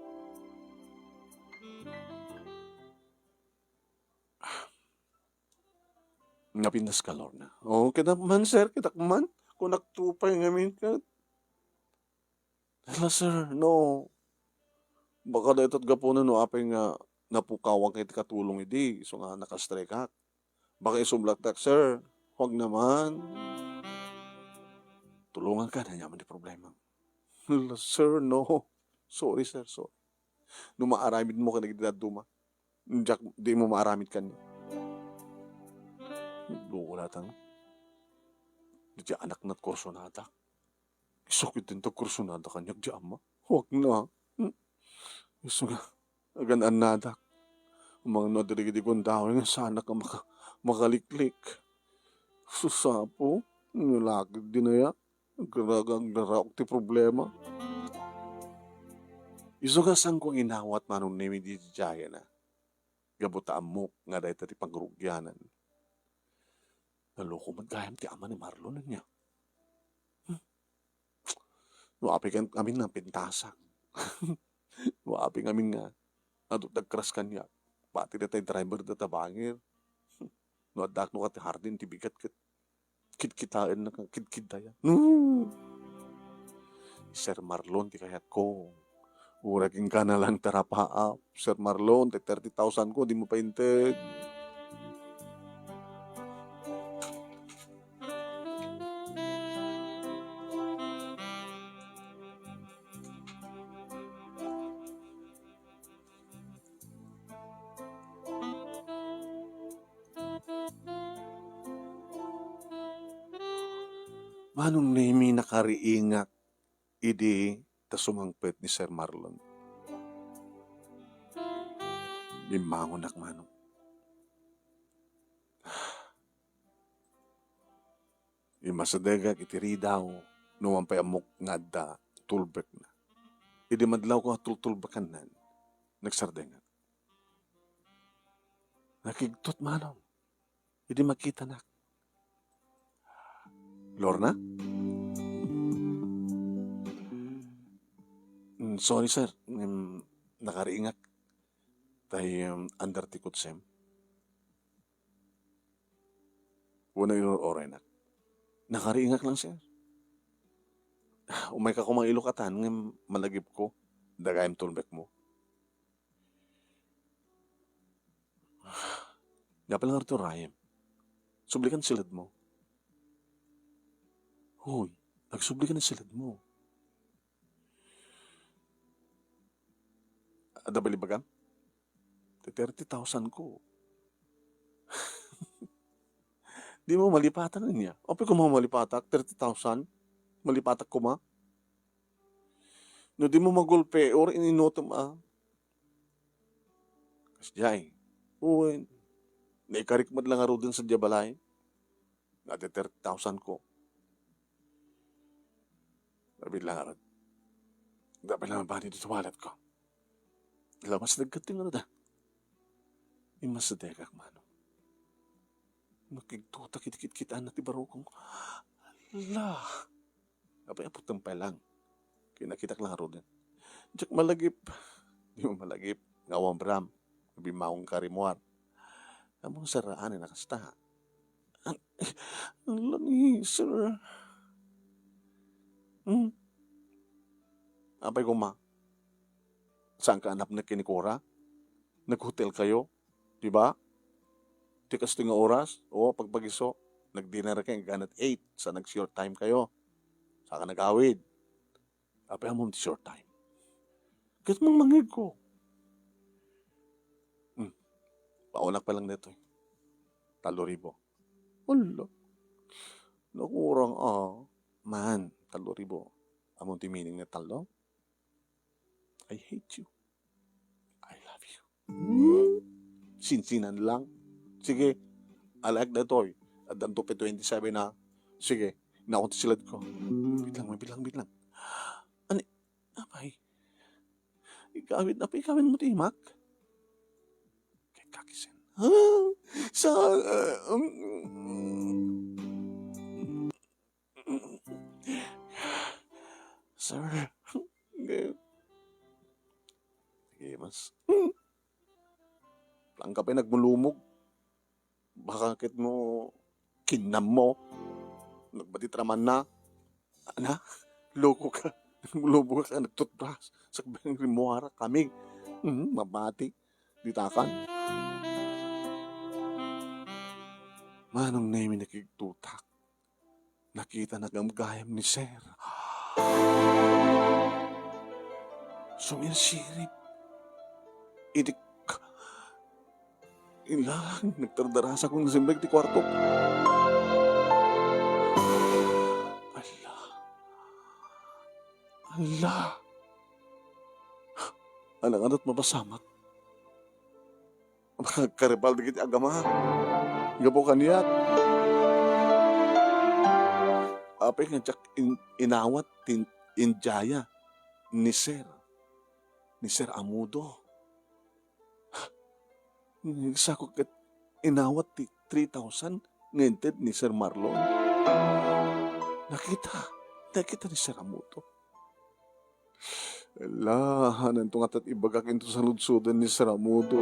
Napintas ka, Lorna? Oo, kita man, sir, kita man. Kunak to pay ngamin ka. Hala, sir, no. Baka daytoy gapuna no apay nga napukawak iti katulong idi, isu nga nakastrekak. Baka isublatak, sir. Huwag naman. Tulungan ka, nanyaman di problema. Hala, sir, no. Sorry, sir, sorry. No maaramid mo kadagiti dadduma, diak, di mo maaramid kaniak. Loko latan. Di ti anak nat kursunada. Isukid din ta kursunada kaniak di ama. Huwag na. Hmm. Isu nga, agan-annadak. Umangno dagiti gundaway nga saanak nga maka-, makaliklik. Susapo, nalagid din aya. Agraga-, agraraok ti problema. Isu nga saanko inawat manong Nemi di jajayana. Gapu ta ammok nga dayta ti pangrugianan. Naloko met gayam ti ama ni Marlon, ania? Hmm. No apay ngamin nga napintasak. No apay ngamin nga adu ti agkras kaniak. Pati dayta driver dayta bangir. No addak no kat hardin ti bigat ket kitkitaenna, kitkitaenna. No! Sir Marlon ti kayatko. Uray kenka na lang ti arapaap. Sir Marlon, ti thirty thousand ko, di mo painted. Manong Nemi, nakariingak idi ta sumangpet ni Sir Marlon. Bimmangonak, manong. Immasadegak iti ridaw no man pay ammok nga adda tulbekna. Idi madlawko a tultulbekannan, nagsardengak. Nakigtot manong idi makitanak. Lorna? Mm, sorry, sir. Mm, nakariingak. Tay, um, under ti kutsem. Wenno irur-oraynak. Nakariingak lang, sir. Umayka koma ilok atan ngem malagipko. Dagayem tulbekmo. Apay la ngarud ti urayem? Sublikan ti siledmo. Hoy, agsubli ka ti siledmo. Adda balibagam? Ti thirty thousand ko. Di mo malipatak niya. Apay koma malipatak, thirty thousand? Malipatak koma? No di mo magulpe, or ininutom, ah. Kasdiay. Uy, naikarik met la ngaruden sadiay balay. Nga ti thirty thousand ko. Apay la ngarud. Apay la mabani ti wallet ko. Lamas dagkat ti ngarud, ah. Immasadegak manong. Nakigtotak iti kitkitaenna ti barukong. Ala! Apay, aputem pay lang. Kinakitak la ngaruden. Diak malagip. Di mo malagip. Nga awan bram. Bimmangonka rimmuar. Ammom nga saraanna kasta. An-, ala ni, sir. Hmm? Apay koma? Saanka a napnek ken ni Cora? Naghotel kayo? Di ba? Ti kastoy nga oras, o, pagpagiso, nag-dinner kayo, ganat eight, sa nag-short time kayo. Saka nagawid. Apay ammom ti short time? Ket mangmangegko. Hmm. Paunak pa lang detoy. Tallo ribu. Ala. Nakurang, ah. Man, tallo ribu. Ammom ti meaning na tallo? I hate you. I love you. Sinsinan lang. Sige, alaek daytoy. Addanto pay twenty-seven, ha. Sige, inawat ti siledko. Bitlang, bitlang, bitlang. Ani, apay? Igawid, apay igawidmo ti imak? Kay kakisen. Ha? Sa, uh, um, Sir. Sige, mas. Langka pay nagmulumog. Baka ket mo kinnammo. Nagbatit ramanna. Ana, loko ka. Loko ka, nagtutbras. Sakbay rimmuara kami. Hmm, mabati. Ditakan. Manong Nemi nakigtutak. Nakita na gamgayam ni Sir. Sumirsirip. Idi Ila, nagdardarasakon nga simrek ti kuarto. Alla. Alla. Alangan met mapasamak. Karipal dagiti agama. Gapu kaniak. Apay nga diak in-, inawat ti indiaya ni Sir, ni Sir Amudo. Nagsako ket inawat ti three thousand nga inted ni Sir Marlon. Nakita, nakita ni Sir Amudo. Ala, hananto nga tat ibagak into saludsoden ni Sir Amudo.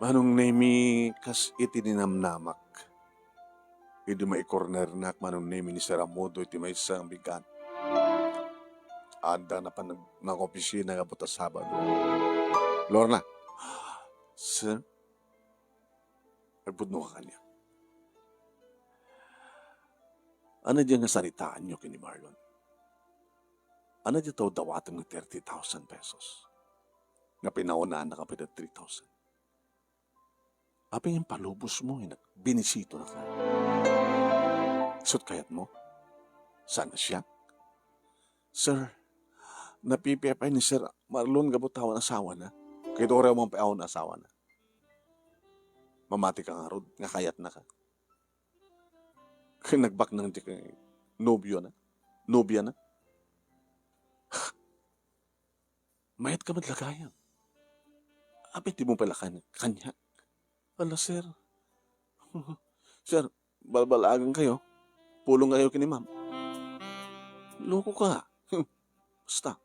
Manong Nemi, kas iti ninamnamak. Idi maikornernak, Manong Nemi, ni Sir Amudo iti maysa nga bigat. Adda napan nag-, nangopisina gapu ta Sabado. Lorna. Sir, agpudno ka kaniak. Ano diay nga saritaanyo ken ni Marlon? Ano diay ta dawatem nga thirty thousand pesos? Nga pinaunaan na ka pa da three thousand. Apay nga impalubos mo, inak, binisito na ka. Isut' kayat mo? Saan a siak? Sir, napipiapay ni Sir Marlon gapu ta awan asawa na. Kay dora man pay awan asawa na. Mamati ka ngarud nga kayat na ka. Kay nagbaknang ti kay nobio na. Nobia na. Mayat ka met la gayam. Apay di mo pala kan-, kaniak? Ala, sir. Sir, balbalagan kayo. Pulong kayo kini ma'am. Loko ka. Basta,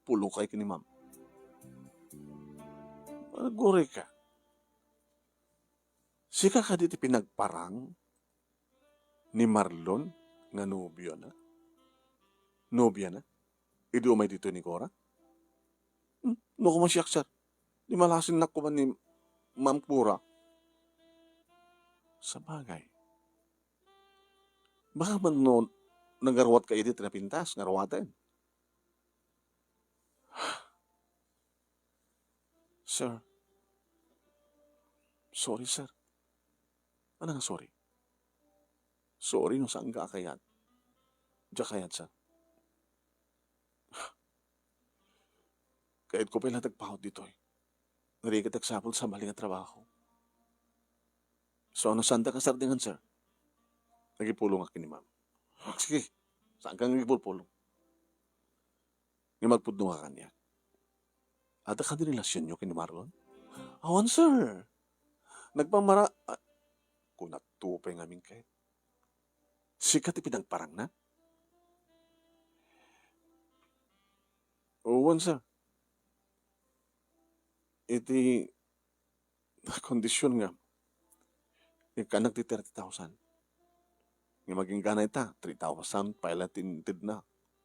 pulong kayo kini ma'am. Aguray ka. Sika kadi ti pinagparang ni Marlon nga nobio na? Nobia na? Idi umay ditoy ni Cora? Hmm, no koma siak, sir. Di malasinnak koma ni Ma'am Cora. Sabagay. Baka man no, nagaruat ka idi ti napintas, ngaruaten. Sir. Sorry, sir. Ano nga sorry? Sorry no saan ka kayat. Diak kayat, sir. Kayat ko pay la tagpaut ditoy. Narigat agsapul sa bali nga trabaho. So, no saan ta kasardingan, sir? Nagipulong akin ni ma'am. Sige, saan ka nga nagipulpulong? Nga magpudno nga kaniak. Adda kadi relasionyo ken ni Marlon? Awan, sir. Nagpamara-, ah, kunatto pay ngamin ket. Sika ti pinagparangna? Awan, sir. Iti kondisyon nga, ikkanak ti thirty thousand. Nga maginggana ita, three thousand pay la ti intedna.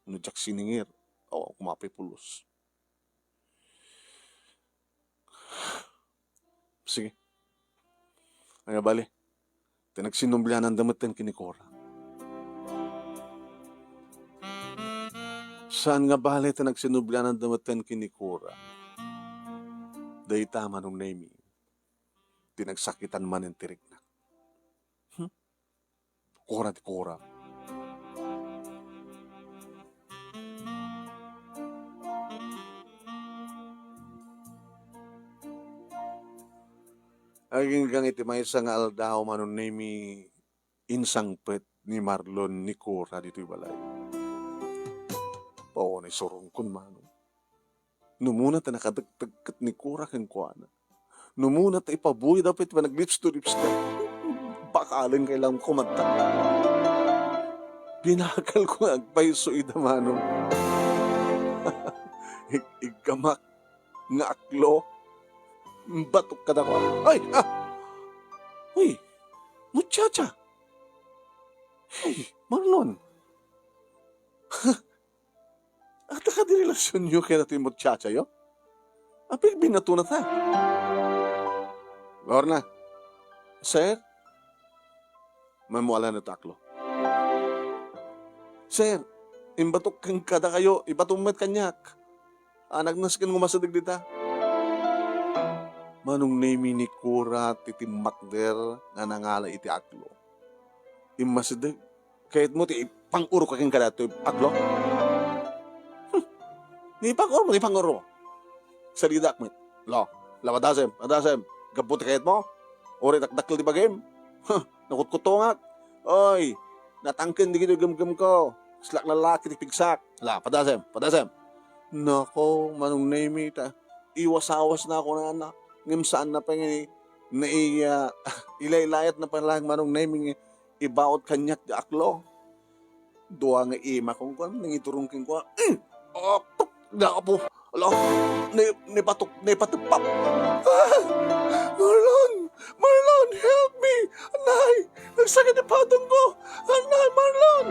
No diak siningir, awan koma pay pulos. Sige. Ania bale, ti nagsinubliananda metten ken ni Cora. Saan nga bale ti nagsinubliananda metten ken ni Cora? Dayta, Manong Nemi, ti nagsakitan manen ti rikna. Hmm? Cora ti Cora. Aginggang iti maysa nga aldaw, Manong Nemi, insangpet ni Marlon ni Cora ditoy balay. Paunay surongkon, Manong. Numuna ta nakadekdek ket ni Cora kenkuana. Numuna ta ipabuy da pay ti panaglips to lips da. Bakalen kay lang kumadta. Binakal ko nga agpayso ida, Manong. Ig-, iggamak nga aklo. Batok kadakua. Ay! Ah! Uy! Muchacha! Hey, Marlon! Adda kadi relasionyo ken datoy muchachayo? Apay binatona ta? Lorna. Sir? Mamualan iti aklo. Sir, imbatok ken kadakayo, ibatom met kaniak. Anagnas ken umasideg dita. Manong Nemi, ni Cora ti timmakder nga nangala iti aklo. Immasideg. Kayatmo ti ipang-urok kenka daytoy aklo? Hmm. Ni pang-urmo, ni pang-urmo. Salidak met. La, la, padasem, padasem. Gapu ti kayatmo? Uray dakdakkel ti bagim? Huh, nakutkutongak. Oy, natangken dagitoy gemgemko. Kaslak lalaki ti pigsak. La, padasem, padasem. Nako, Manong Nemi, ta iwas-awas na ako nana. Ngem saan na pay nga ni, nai-, ah, ilaylayat na pay laeng Manong Nemi nga ibaot kaniak ti aklo. Dua nga imakon kuan, nangiturong kenkuana. Mm! Apok! Napo! Ala! Ni, ni patok, ni pateppak! Ah! Marlon! Marlon, help me! Anay! Nagsakit ti patongko! Anay, Marlon!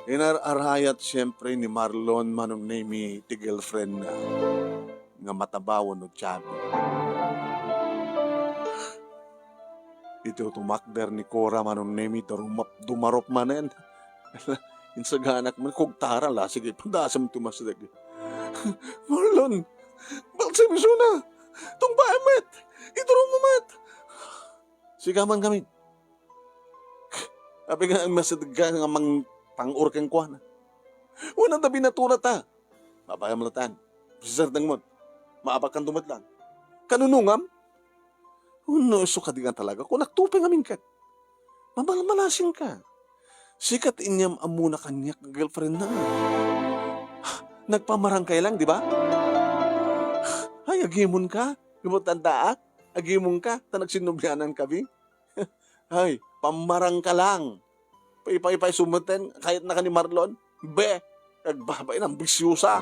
Inar-arayat siempre ni Marlon, Manong Nemi, ti girlfriend na nga mataba wenno chubby. Iti tumakder ni Cora, Manong Nemi, darumap-, dumarup manen. Insaganak man, kugtara la, sige, padasem ti umasideg. Marlon, balsem isuna! Tungpaem met! Iturongmo met! Sika man ngamin. Apay nga umasideg nga mang-, pang-urok kenkuana? Wen adda binatona ta. Babayam latan. Sisardengmon. Maapakanto met lang. Kanunongam? Wenno isu kadi nga talaga? Kunakto pay ngamin ket. Mabalbalasingka. Sika ti inyam-ammona kaniak nga girlfriend na. Nagpamarangkay lang, di ba? Ay, agimonka. Ngem addaak. Agimonka. Ta nagsinnobianankabi. Ay, pamarangka lang. Pay, pay, pay, sumeten, kayatnaka ni Marlon. Be, agbabain, ambisiosa.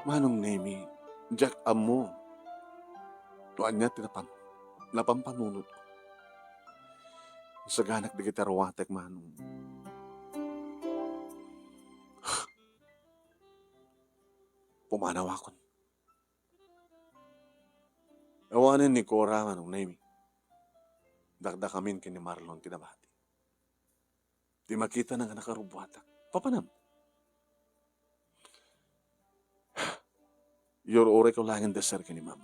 Manong Nemi, diak ammo no ania ti napan-, napanpanunotko. Saganak dagiti aruatek, Manong. Pumanawakon. Awanen ni Cora, Manong Nemi. Dakdakamin ken ni Marlon ti nabati. Ti makitana nga nakarubbuatak. Papanam? Iyur-urayko laeng dessert ken ni Ma'am.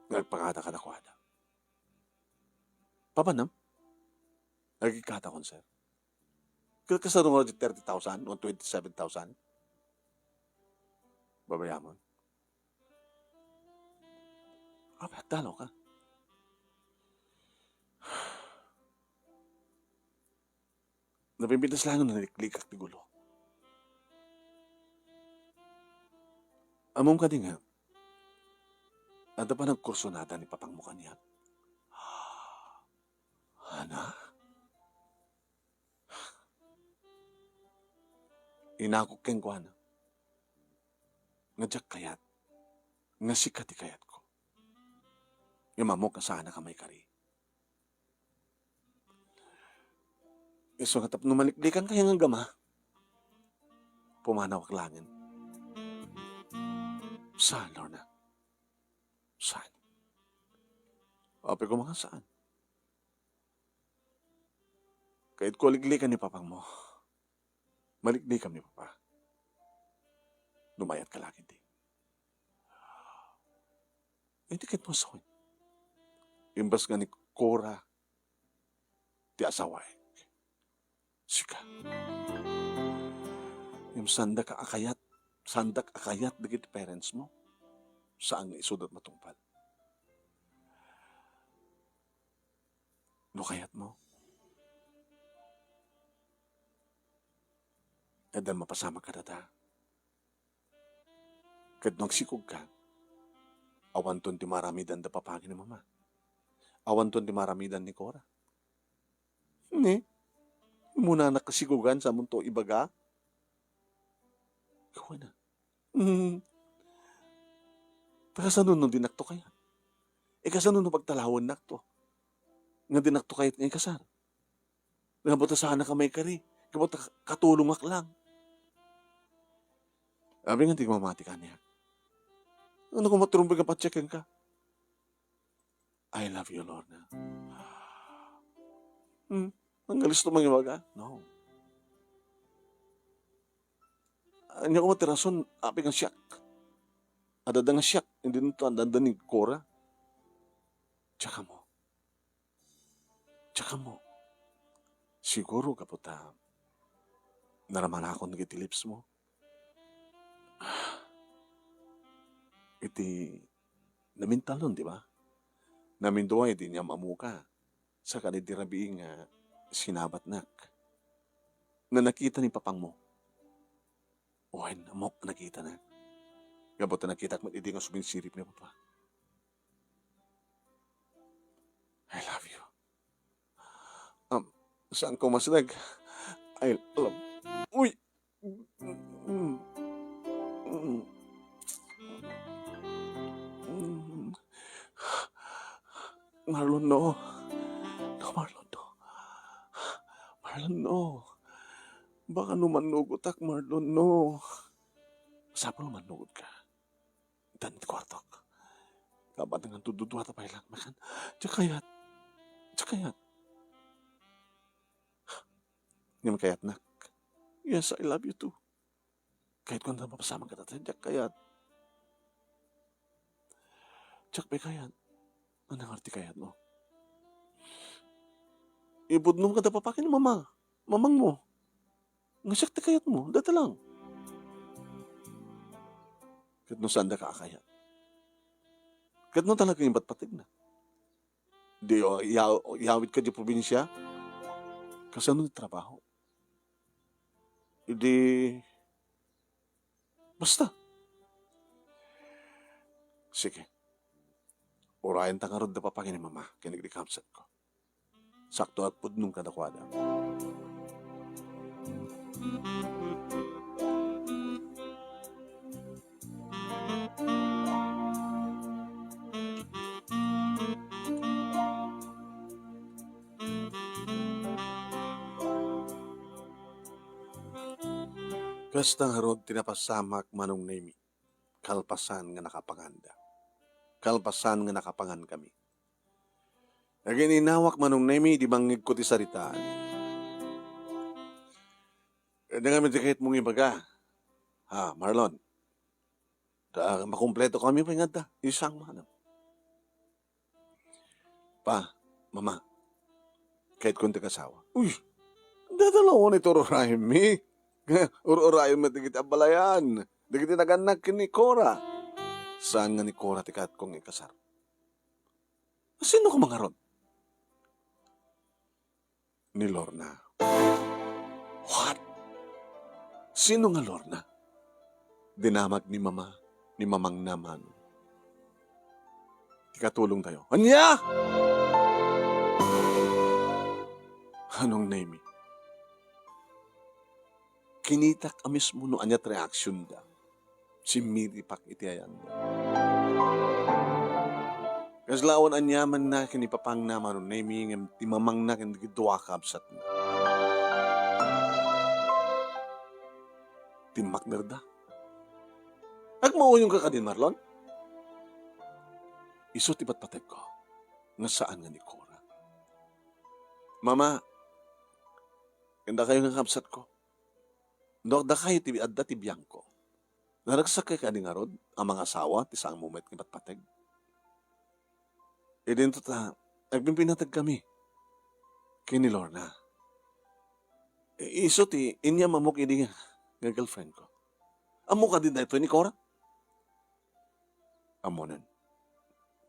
Nga agpakada kadakuada. Papanam? Agikkatakon, sir. Ket kasano nga di thirty thousand o twenty-seven thousand? Babayamon. Apay, agdaloka. Napimpitas lang nga naliklikak ti gulo. Ammom kadi nga, adda panagkursunada ni papangmo kaniak? Ana? Inakok kenkuana nga diak kayat nga sika ti kayatko. Ngem ammok nga saanaka maikari. Isu nga tapno maliklikankayo nga agama, pumanawak laengen. Saan, Lorna? Saan? Apay koma nga saan? Kayatko a liklikan ni papangmo. Maliklikam ni papa. No mayatka laeng idi. Idi ket masawin. Imbes nga ni Cora ti asawaek. Sika. Ngem saandaka a kayat, saandak a kayat dagiti parents mo. Saan nga isuda ti matungpal. No kayatmo, addan mapasamak kadata. Ket no agsikogka, Awanton ti maaramidan da papagi ni Mama. Awanton ti maaramidan ni Cora. Ne? Imunanak a sigugan, saanmonto ibaga? Kuana. Hmm. Ta kasano no dinakto kayat? E, kasano no pagtalawennakto nga dinakto kayat nga ikasar? Nga buta saanak a maikari, nga buta katulongak lang. Abi nga di mamati kaniak. Ano kung maturumbeg nga patsekken ka? "I love you, Lorna." Hmm? Ang galis to mangiwaga? No. Anya ko ti rason, apay nga siak. Adda nga siak, hindi nito, adda ni Cora. Tsaka mo. Tsaka mo. Siguro gapu ta naramanakon dagiti lips mo. Iti namintalon, di ba? Namindua iti inyam-amoka. Saka iti rabii nga sinabatnak. Nga nakita ni papangmo. Wen, ammok nakitana. Gapu ta nakitak met idi nga suminsirip ni Papa. I love you. Um, saan ko masnag? I love... Uy! Marlon, no. No, Marlon, no. Marlon, no. Baka no mannugotak, Marlon, no. Masapul a mannugot ka. Itan ti kuartok. Kabat nga dudua ta pay lang. Makan. Diak kayat. Diak kayat. Ngem kayatnak. Yes, I love you too. Kayatko nga mapasamak ita, diak kayat. Diak pay kayat. Ania ngarud ti kayatmo? Ipudnom kada papa ken mama. Mamangmo. Nga siak ti kayatmo. Dayta lang. Ket no saandaka a kayat? Ket no talaga nga patpategna? Di, o, iya-, iyawidka di probinsia? Kasano ti trabaho? Idi, basta. Sige. Urayenta ngarud da papa ken ni mama, ken dagiti kabsatko. Sakto a pudnom kadakuada. Kasta ngarud ti napasamak, Manong Nemi, kalpasan nga nakapanganda. Kalpasan nga nakapangankami. Aginnawak, Manong Nemi, idi mangngegko ti saritaan. Ania ngamin ti kayatmo nga ibaga? Ha, Marlon? Ta makumpleto kami pay nga adda. Isang manang. Pa, mama, kayatko ti kasawa. Uy, dayta laeng ti ur-urayemmi. Ur-urayem met dagiti abalayan. Dagiti nagannak ken ni Cora. Saan nga ni Cora ti kayatko nga ikasar. Sino koma ngarud? Ni Lorna. What? Sino nga Lorna? Dinamag ni Mama, ni Mamangna man. Ikatulongtayo. Ania? Manong Nemi. Kinitak a mismo no ania ti reaksionda. Simmiripak iti ayanda. Kasla awan aniamanna ken ni papangna, Manong Nemi, ngem ti mamangna ken dagiti dua a kabsatna. Timmakderda. Agmauyongka kadin, Marlon? Isu ti patpategko nga saan nga ni Cora. Mama, ken dakayo nga kabsatko, no dakayo ti adda ti biangko, naragsakkay kadi ngarud a mangasawa ti saanmo met nga patpateg? Idinto ta, agpinpinategkami ken ni Lorna. I-, isu ti inyam-amok idi nga, nga girlfriendko. Ammo kadi daytoy ni Cora? Ammonen.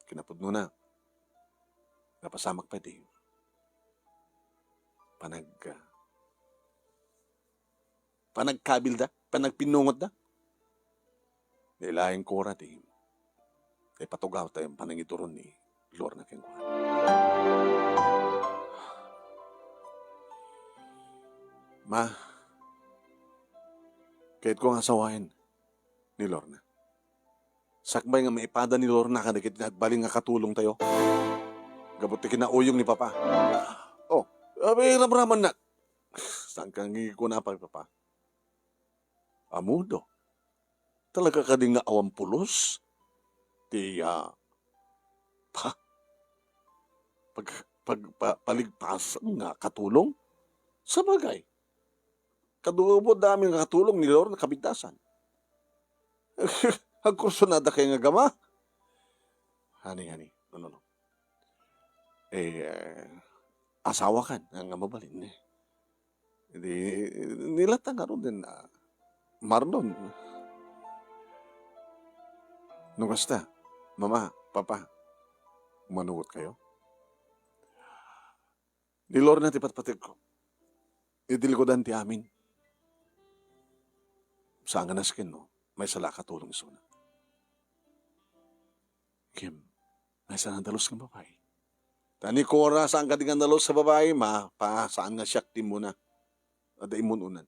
Kinapudnona, napasamak pay ti panag-, ah, panagkabilda, panagpinnungotda. Laeng Cora ti ta ipatugawtayo panangiduron ni Lorna kenkuana. Ma, kayatko nga asawaen ni Lorna. Sakbay nga maipada ni Lorna kadagiti nagbalin nga katulongtayo. Gapu ti kinauyong ni Papa. Oh, abi, ramramannak. Saan ka nga kuna pa, Papa? Amudo. Talaga kadi nga awan pulos? Ti, ah, pa, pag, pag, pa, paligpasan nga katulong? Sabagay, kadugo dami nga katulong ni Lorna kapintasan. Agkursunada kay nga gama? Honey, honey, no, no, no. Eh, asawa kan nga, nga mabalin, eh. Di, nilata nga ron din, ah, Marlon. No kasta, Mama, Papa, umanugot kayo? Ni Lorna ti patpategko. Idilgodan ti amin. Saan nga nasken, no? Maysa la a katulong isuna. Kim, maysa nga dalus nga babai. Ta ni Cora, saan kadi nga dalus a babai, ma, pa, saan nga siak ti immuna. Adda immun-unan.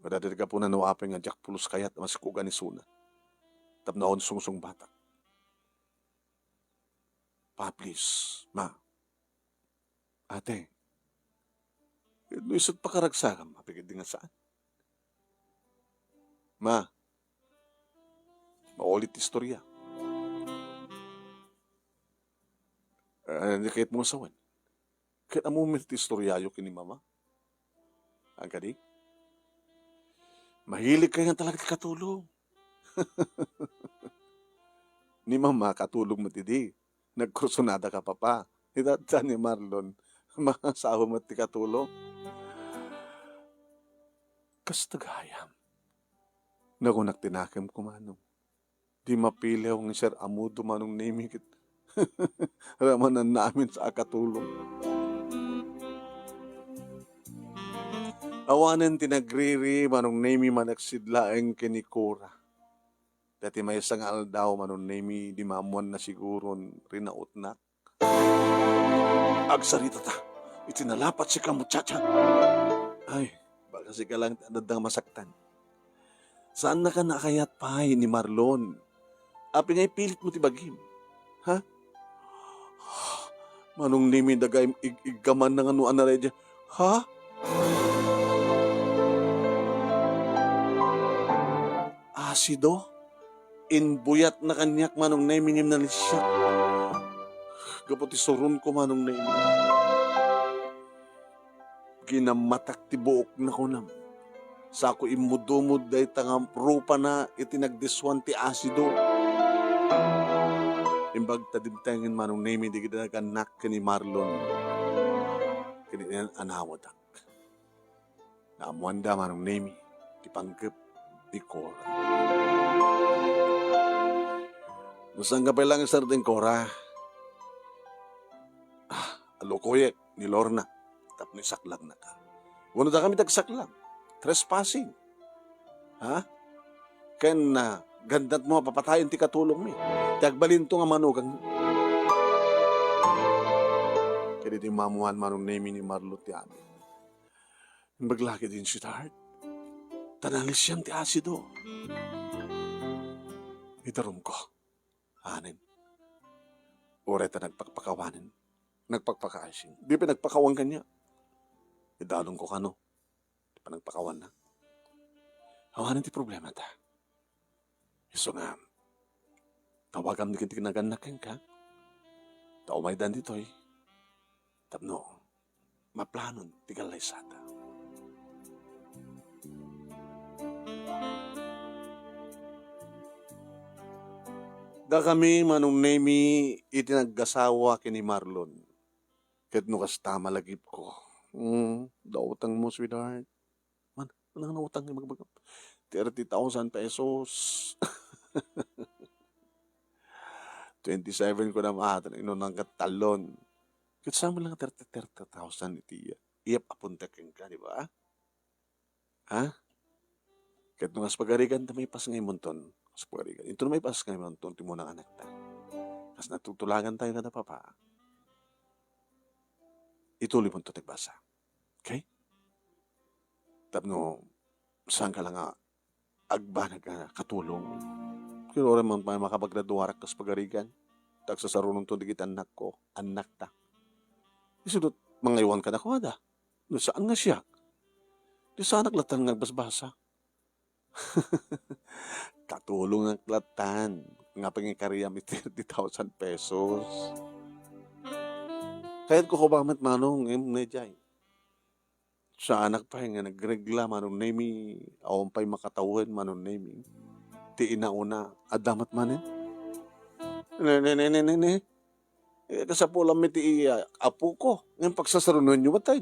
Adda ti gapuna no apay nga diak pulos kayat a maskugan isuna. Tapno awan sungsungbatak. Pa, please, ma. Ate, no isut' pakaragsakam, apigid di nga saan. Ma, maulit ti istorya. Ah, di kayat mo asawan. Ket ammom met ti istoryayo ken ni Mama? Agadi? Mahilig kay nga talaga ti katulong. Ni Mama, katulong met idi. Nagkursunada ka, Papa. Itatta ni Marlon, masawa met ti katulong. Kasta gayam. Nakunak ti nakemko, Manong. Di mapilew nga Sir Amudo, Manong Nemi, ket ramananna amin sa a katulong. Awanen ti nagriri, Manong Nemi, maneksid laeng ken ni Cora. Ta ti maysa nga aldaw, Manong Nemi, di maammoanna siguron rinautnak. Agsaritata iti nalapat sika, muchacha. Ay, baka sika lang ti adda nga masaktan. Saannaka a kayat pay ni Marlon. Apay nga ipilitmo ti bagim? Ha? Manong Nemi, dagay ig-, iggamanna nga no anaraya. Ha? Asido? Imbuyatna kaniak, Manong Nemi, ngem nalisiak. Gapu ti suronko, Manong Nemi. Ginammatak ti buokna, kunam. Sako immudumod dayta nga rupana iti nagdiswan ti asido. Imbag ta dimtengen, Manong Nemi, dagiti nagannak ken ni Marlon ken iti anawadak. Naammoanda, Manong Nemi, ti panggep ni Cora. No saan ka pay lang isardeng, Cora, ah, alukuyek ni Lorna tapno isaklagnaka. Wenno dakami ti agsaklang. Trespassing. Ha? Ken, ah, gandatmo a papatayen ti katulongmi. Ti agbalinto nga manugang. Ket idi maammoan, Manong Nemi, ni Marlon ti amin. Imbag la ketdin, sweetheart. Ta nalisian ti asido. Idarumko. Anen. Uray ta nagpakpakawanen. Nagpakpakaasin. Di pay nagpakawan kaniak. Idalongko kano. Di pay nagpakawanna. Awanen ti problemata. Isu nga, tawagam dagiti nagannak kenka. Ta umaydan ditoy. Tapno maplanon ti kallaysata. Dakami, Manong Nemi, iti nagasawa ken ni Marlon. Ket no kasta, malagipko. Hmm, dautangmo, sweetheart. Man, ano nga nautang nga magbagam? Thirty thousand pesos. Twenty-seven ko na, ma, tan inunang ket talon. Ket saan man lang thirty, thirty thousand iti iya. Iyap apunta kenka, di ba? Ha? Ket no kas pagarigan ta maipas nga imunton, Mas pwede ka. Ito na may pas nga imanton ti muna nga anakta. Kas natutulagan tayo kada papa, ituloy mo ito ti basa. Okay? Tapno, saan ka lang nga agbanag nga katulong? Kino man pay makapaggraduarak kas pagarigan? Tagsasarunon to dagiti annakko, annakta. Isu dot mangaywan kadakuada. No saan nga siak? Di saanak latta nga agbasbasa. Katulongak lattan nga pangikariam iti thirty thousand pesos. Kayatko ko ba met, Manong, em, ne jay. Saanak pay nga nagregla, Manong Nemi, awan pay makatawen, Manong Nemi. Ti inauna, adda met manen? Ne, ne, ne, ne, ne, ne. Eh, kasapulanmi ti, ah, apoko. Ngem pagsasarunonyo met, tay.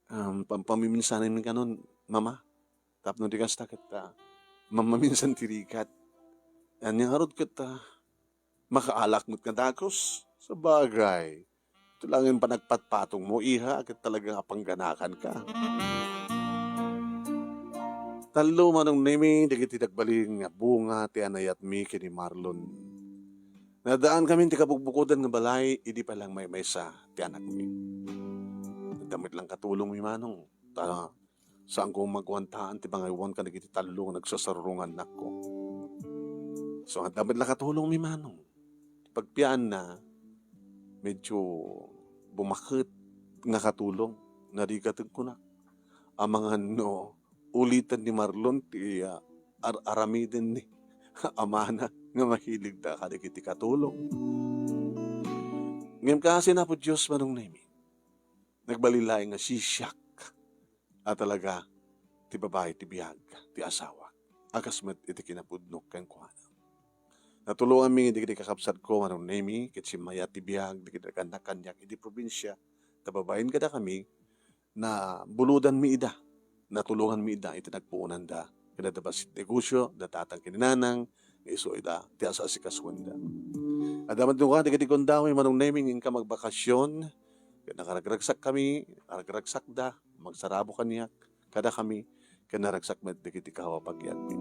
Um, pam-, pamiminsanen kanon, Mama. Tapno di kasta ket, ah, mamaminsan ti rigat. Ania ngarud ket, ah, makaalak met nga dagus. Sabagay, ito lang yung panagpatpatong mo, iha, ket talaga nga pangganakan ka. Tallo, Manong Nemi, dagiti nagbalin nga bunga ti anayatmi ken ni Marlon. Nadaan kami ti kabugbukodan nga balay, idi pa lang maymaysa ti anakmi. Adda met lang katulongmi, Manong. Ta, saanko magwantaan ti pangaywan kadagiti tallo nga nagsasarungan nakko. So, adda met lang katulongmi, Manong. Ti pagpianna, medyo bumaket nga katulong. Narigaten kunak. Amangan no, ulitan ni Marlon ti, ah, ar-, aramiden ni amana nga mahilig da kadagiti katulong. Ngem kaasi ni Apo Dios, Manong Nemi, nagbalin laeng nga sisiak a talaga ti babai ti biag ti asawa. A kas met iti kinapudnok kenkuana. Natulonganmi dagiti kakabsatko, Manong Nemi, ket simmayat ti biag dagiti nagkannak kaniak iti probinsia, ta babaen kadakami, nabuludanmi ida, natulonganmi ida iti nagpuonanda ken adda bassit negosio, da tatang ken ni nanang, nga isu ida ti asa-asikasuenda. Adda met kano dagiti gundaway, Manong Nemi, nga inka magbakasyon, ket nakaragragsakkami, naragragsakda, magsarabo kaniak, kadakami, ken naragsak met dagiti kawa bagianmi.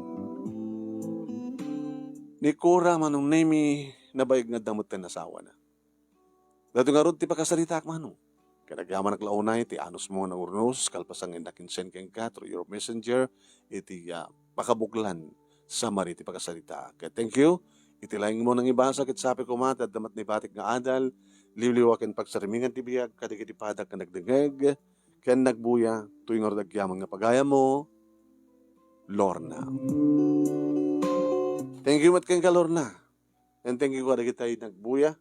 Ni Cora, Manong Nemi, nabaig nga adda met ti nasawana. Daytoy ngarud ti pakasaritaak, Manong. Ket agyamanak la unay ti anusmo nga naurnos, kalpasan nga innak insend kenka through your messenger, iti, ah, pakabuklan summary ti pakasaritaak. Ket thank you. Iti laingmo nangibasa, ket sapay koma ti adda met naibatik nga adal, liwliwa ken pagsarimingan ti biag kadagiti padak nga nagdengngeg ken nagbuya, toy ngarud agyaman nga pagayammo, Lorna. Thank you met kenka, Lorna. And thank you kadagiti nagbuya.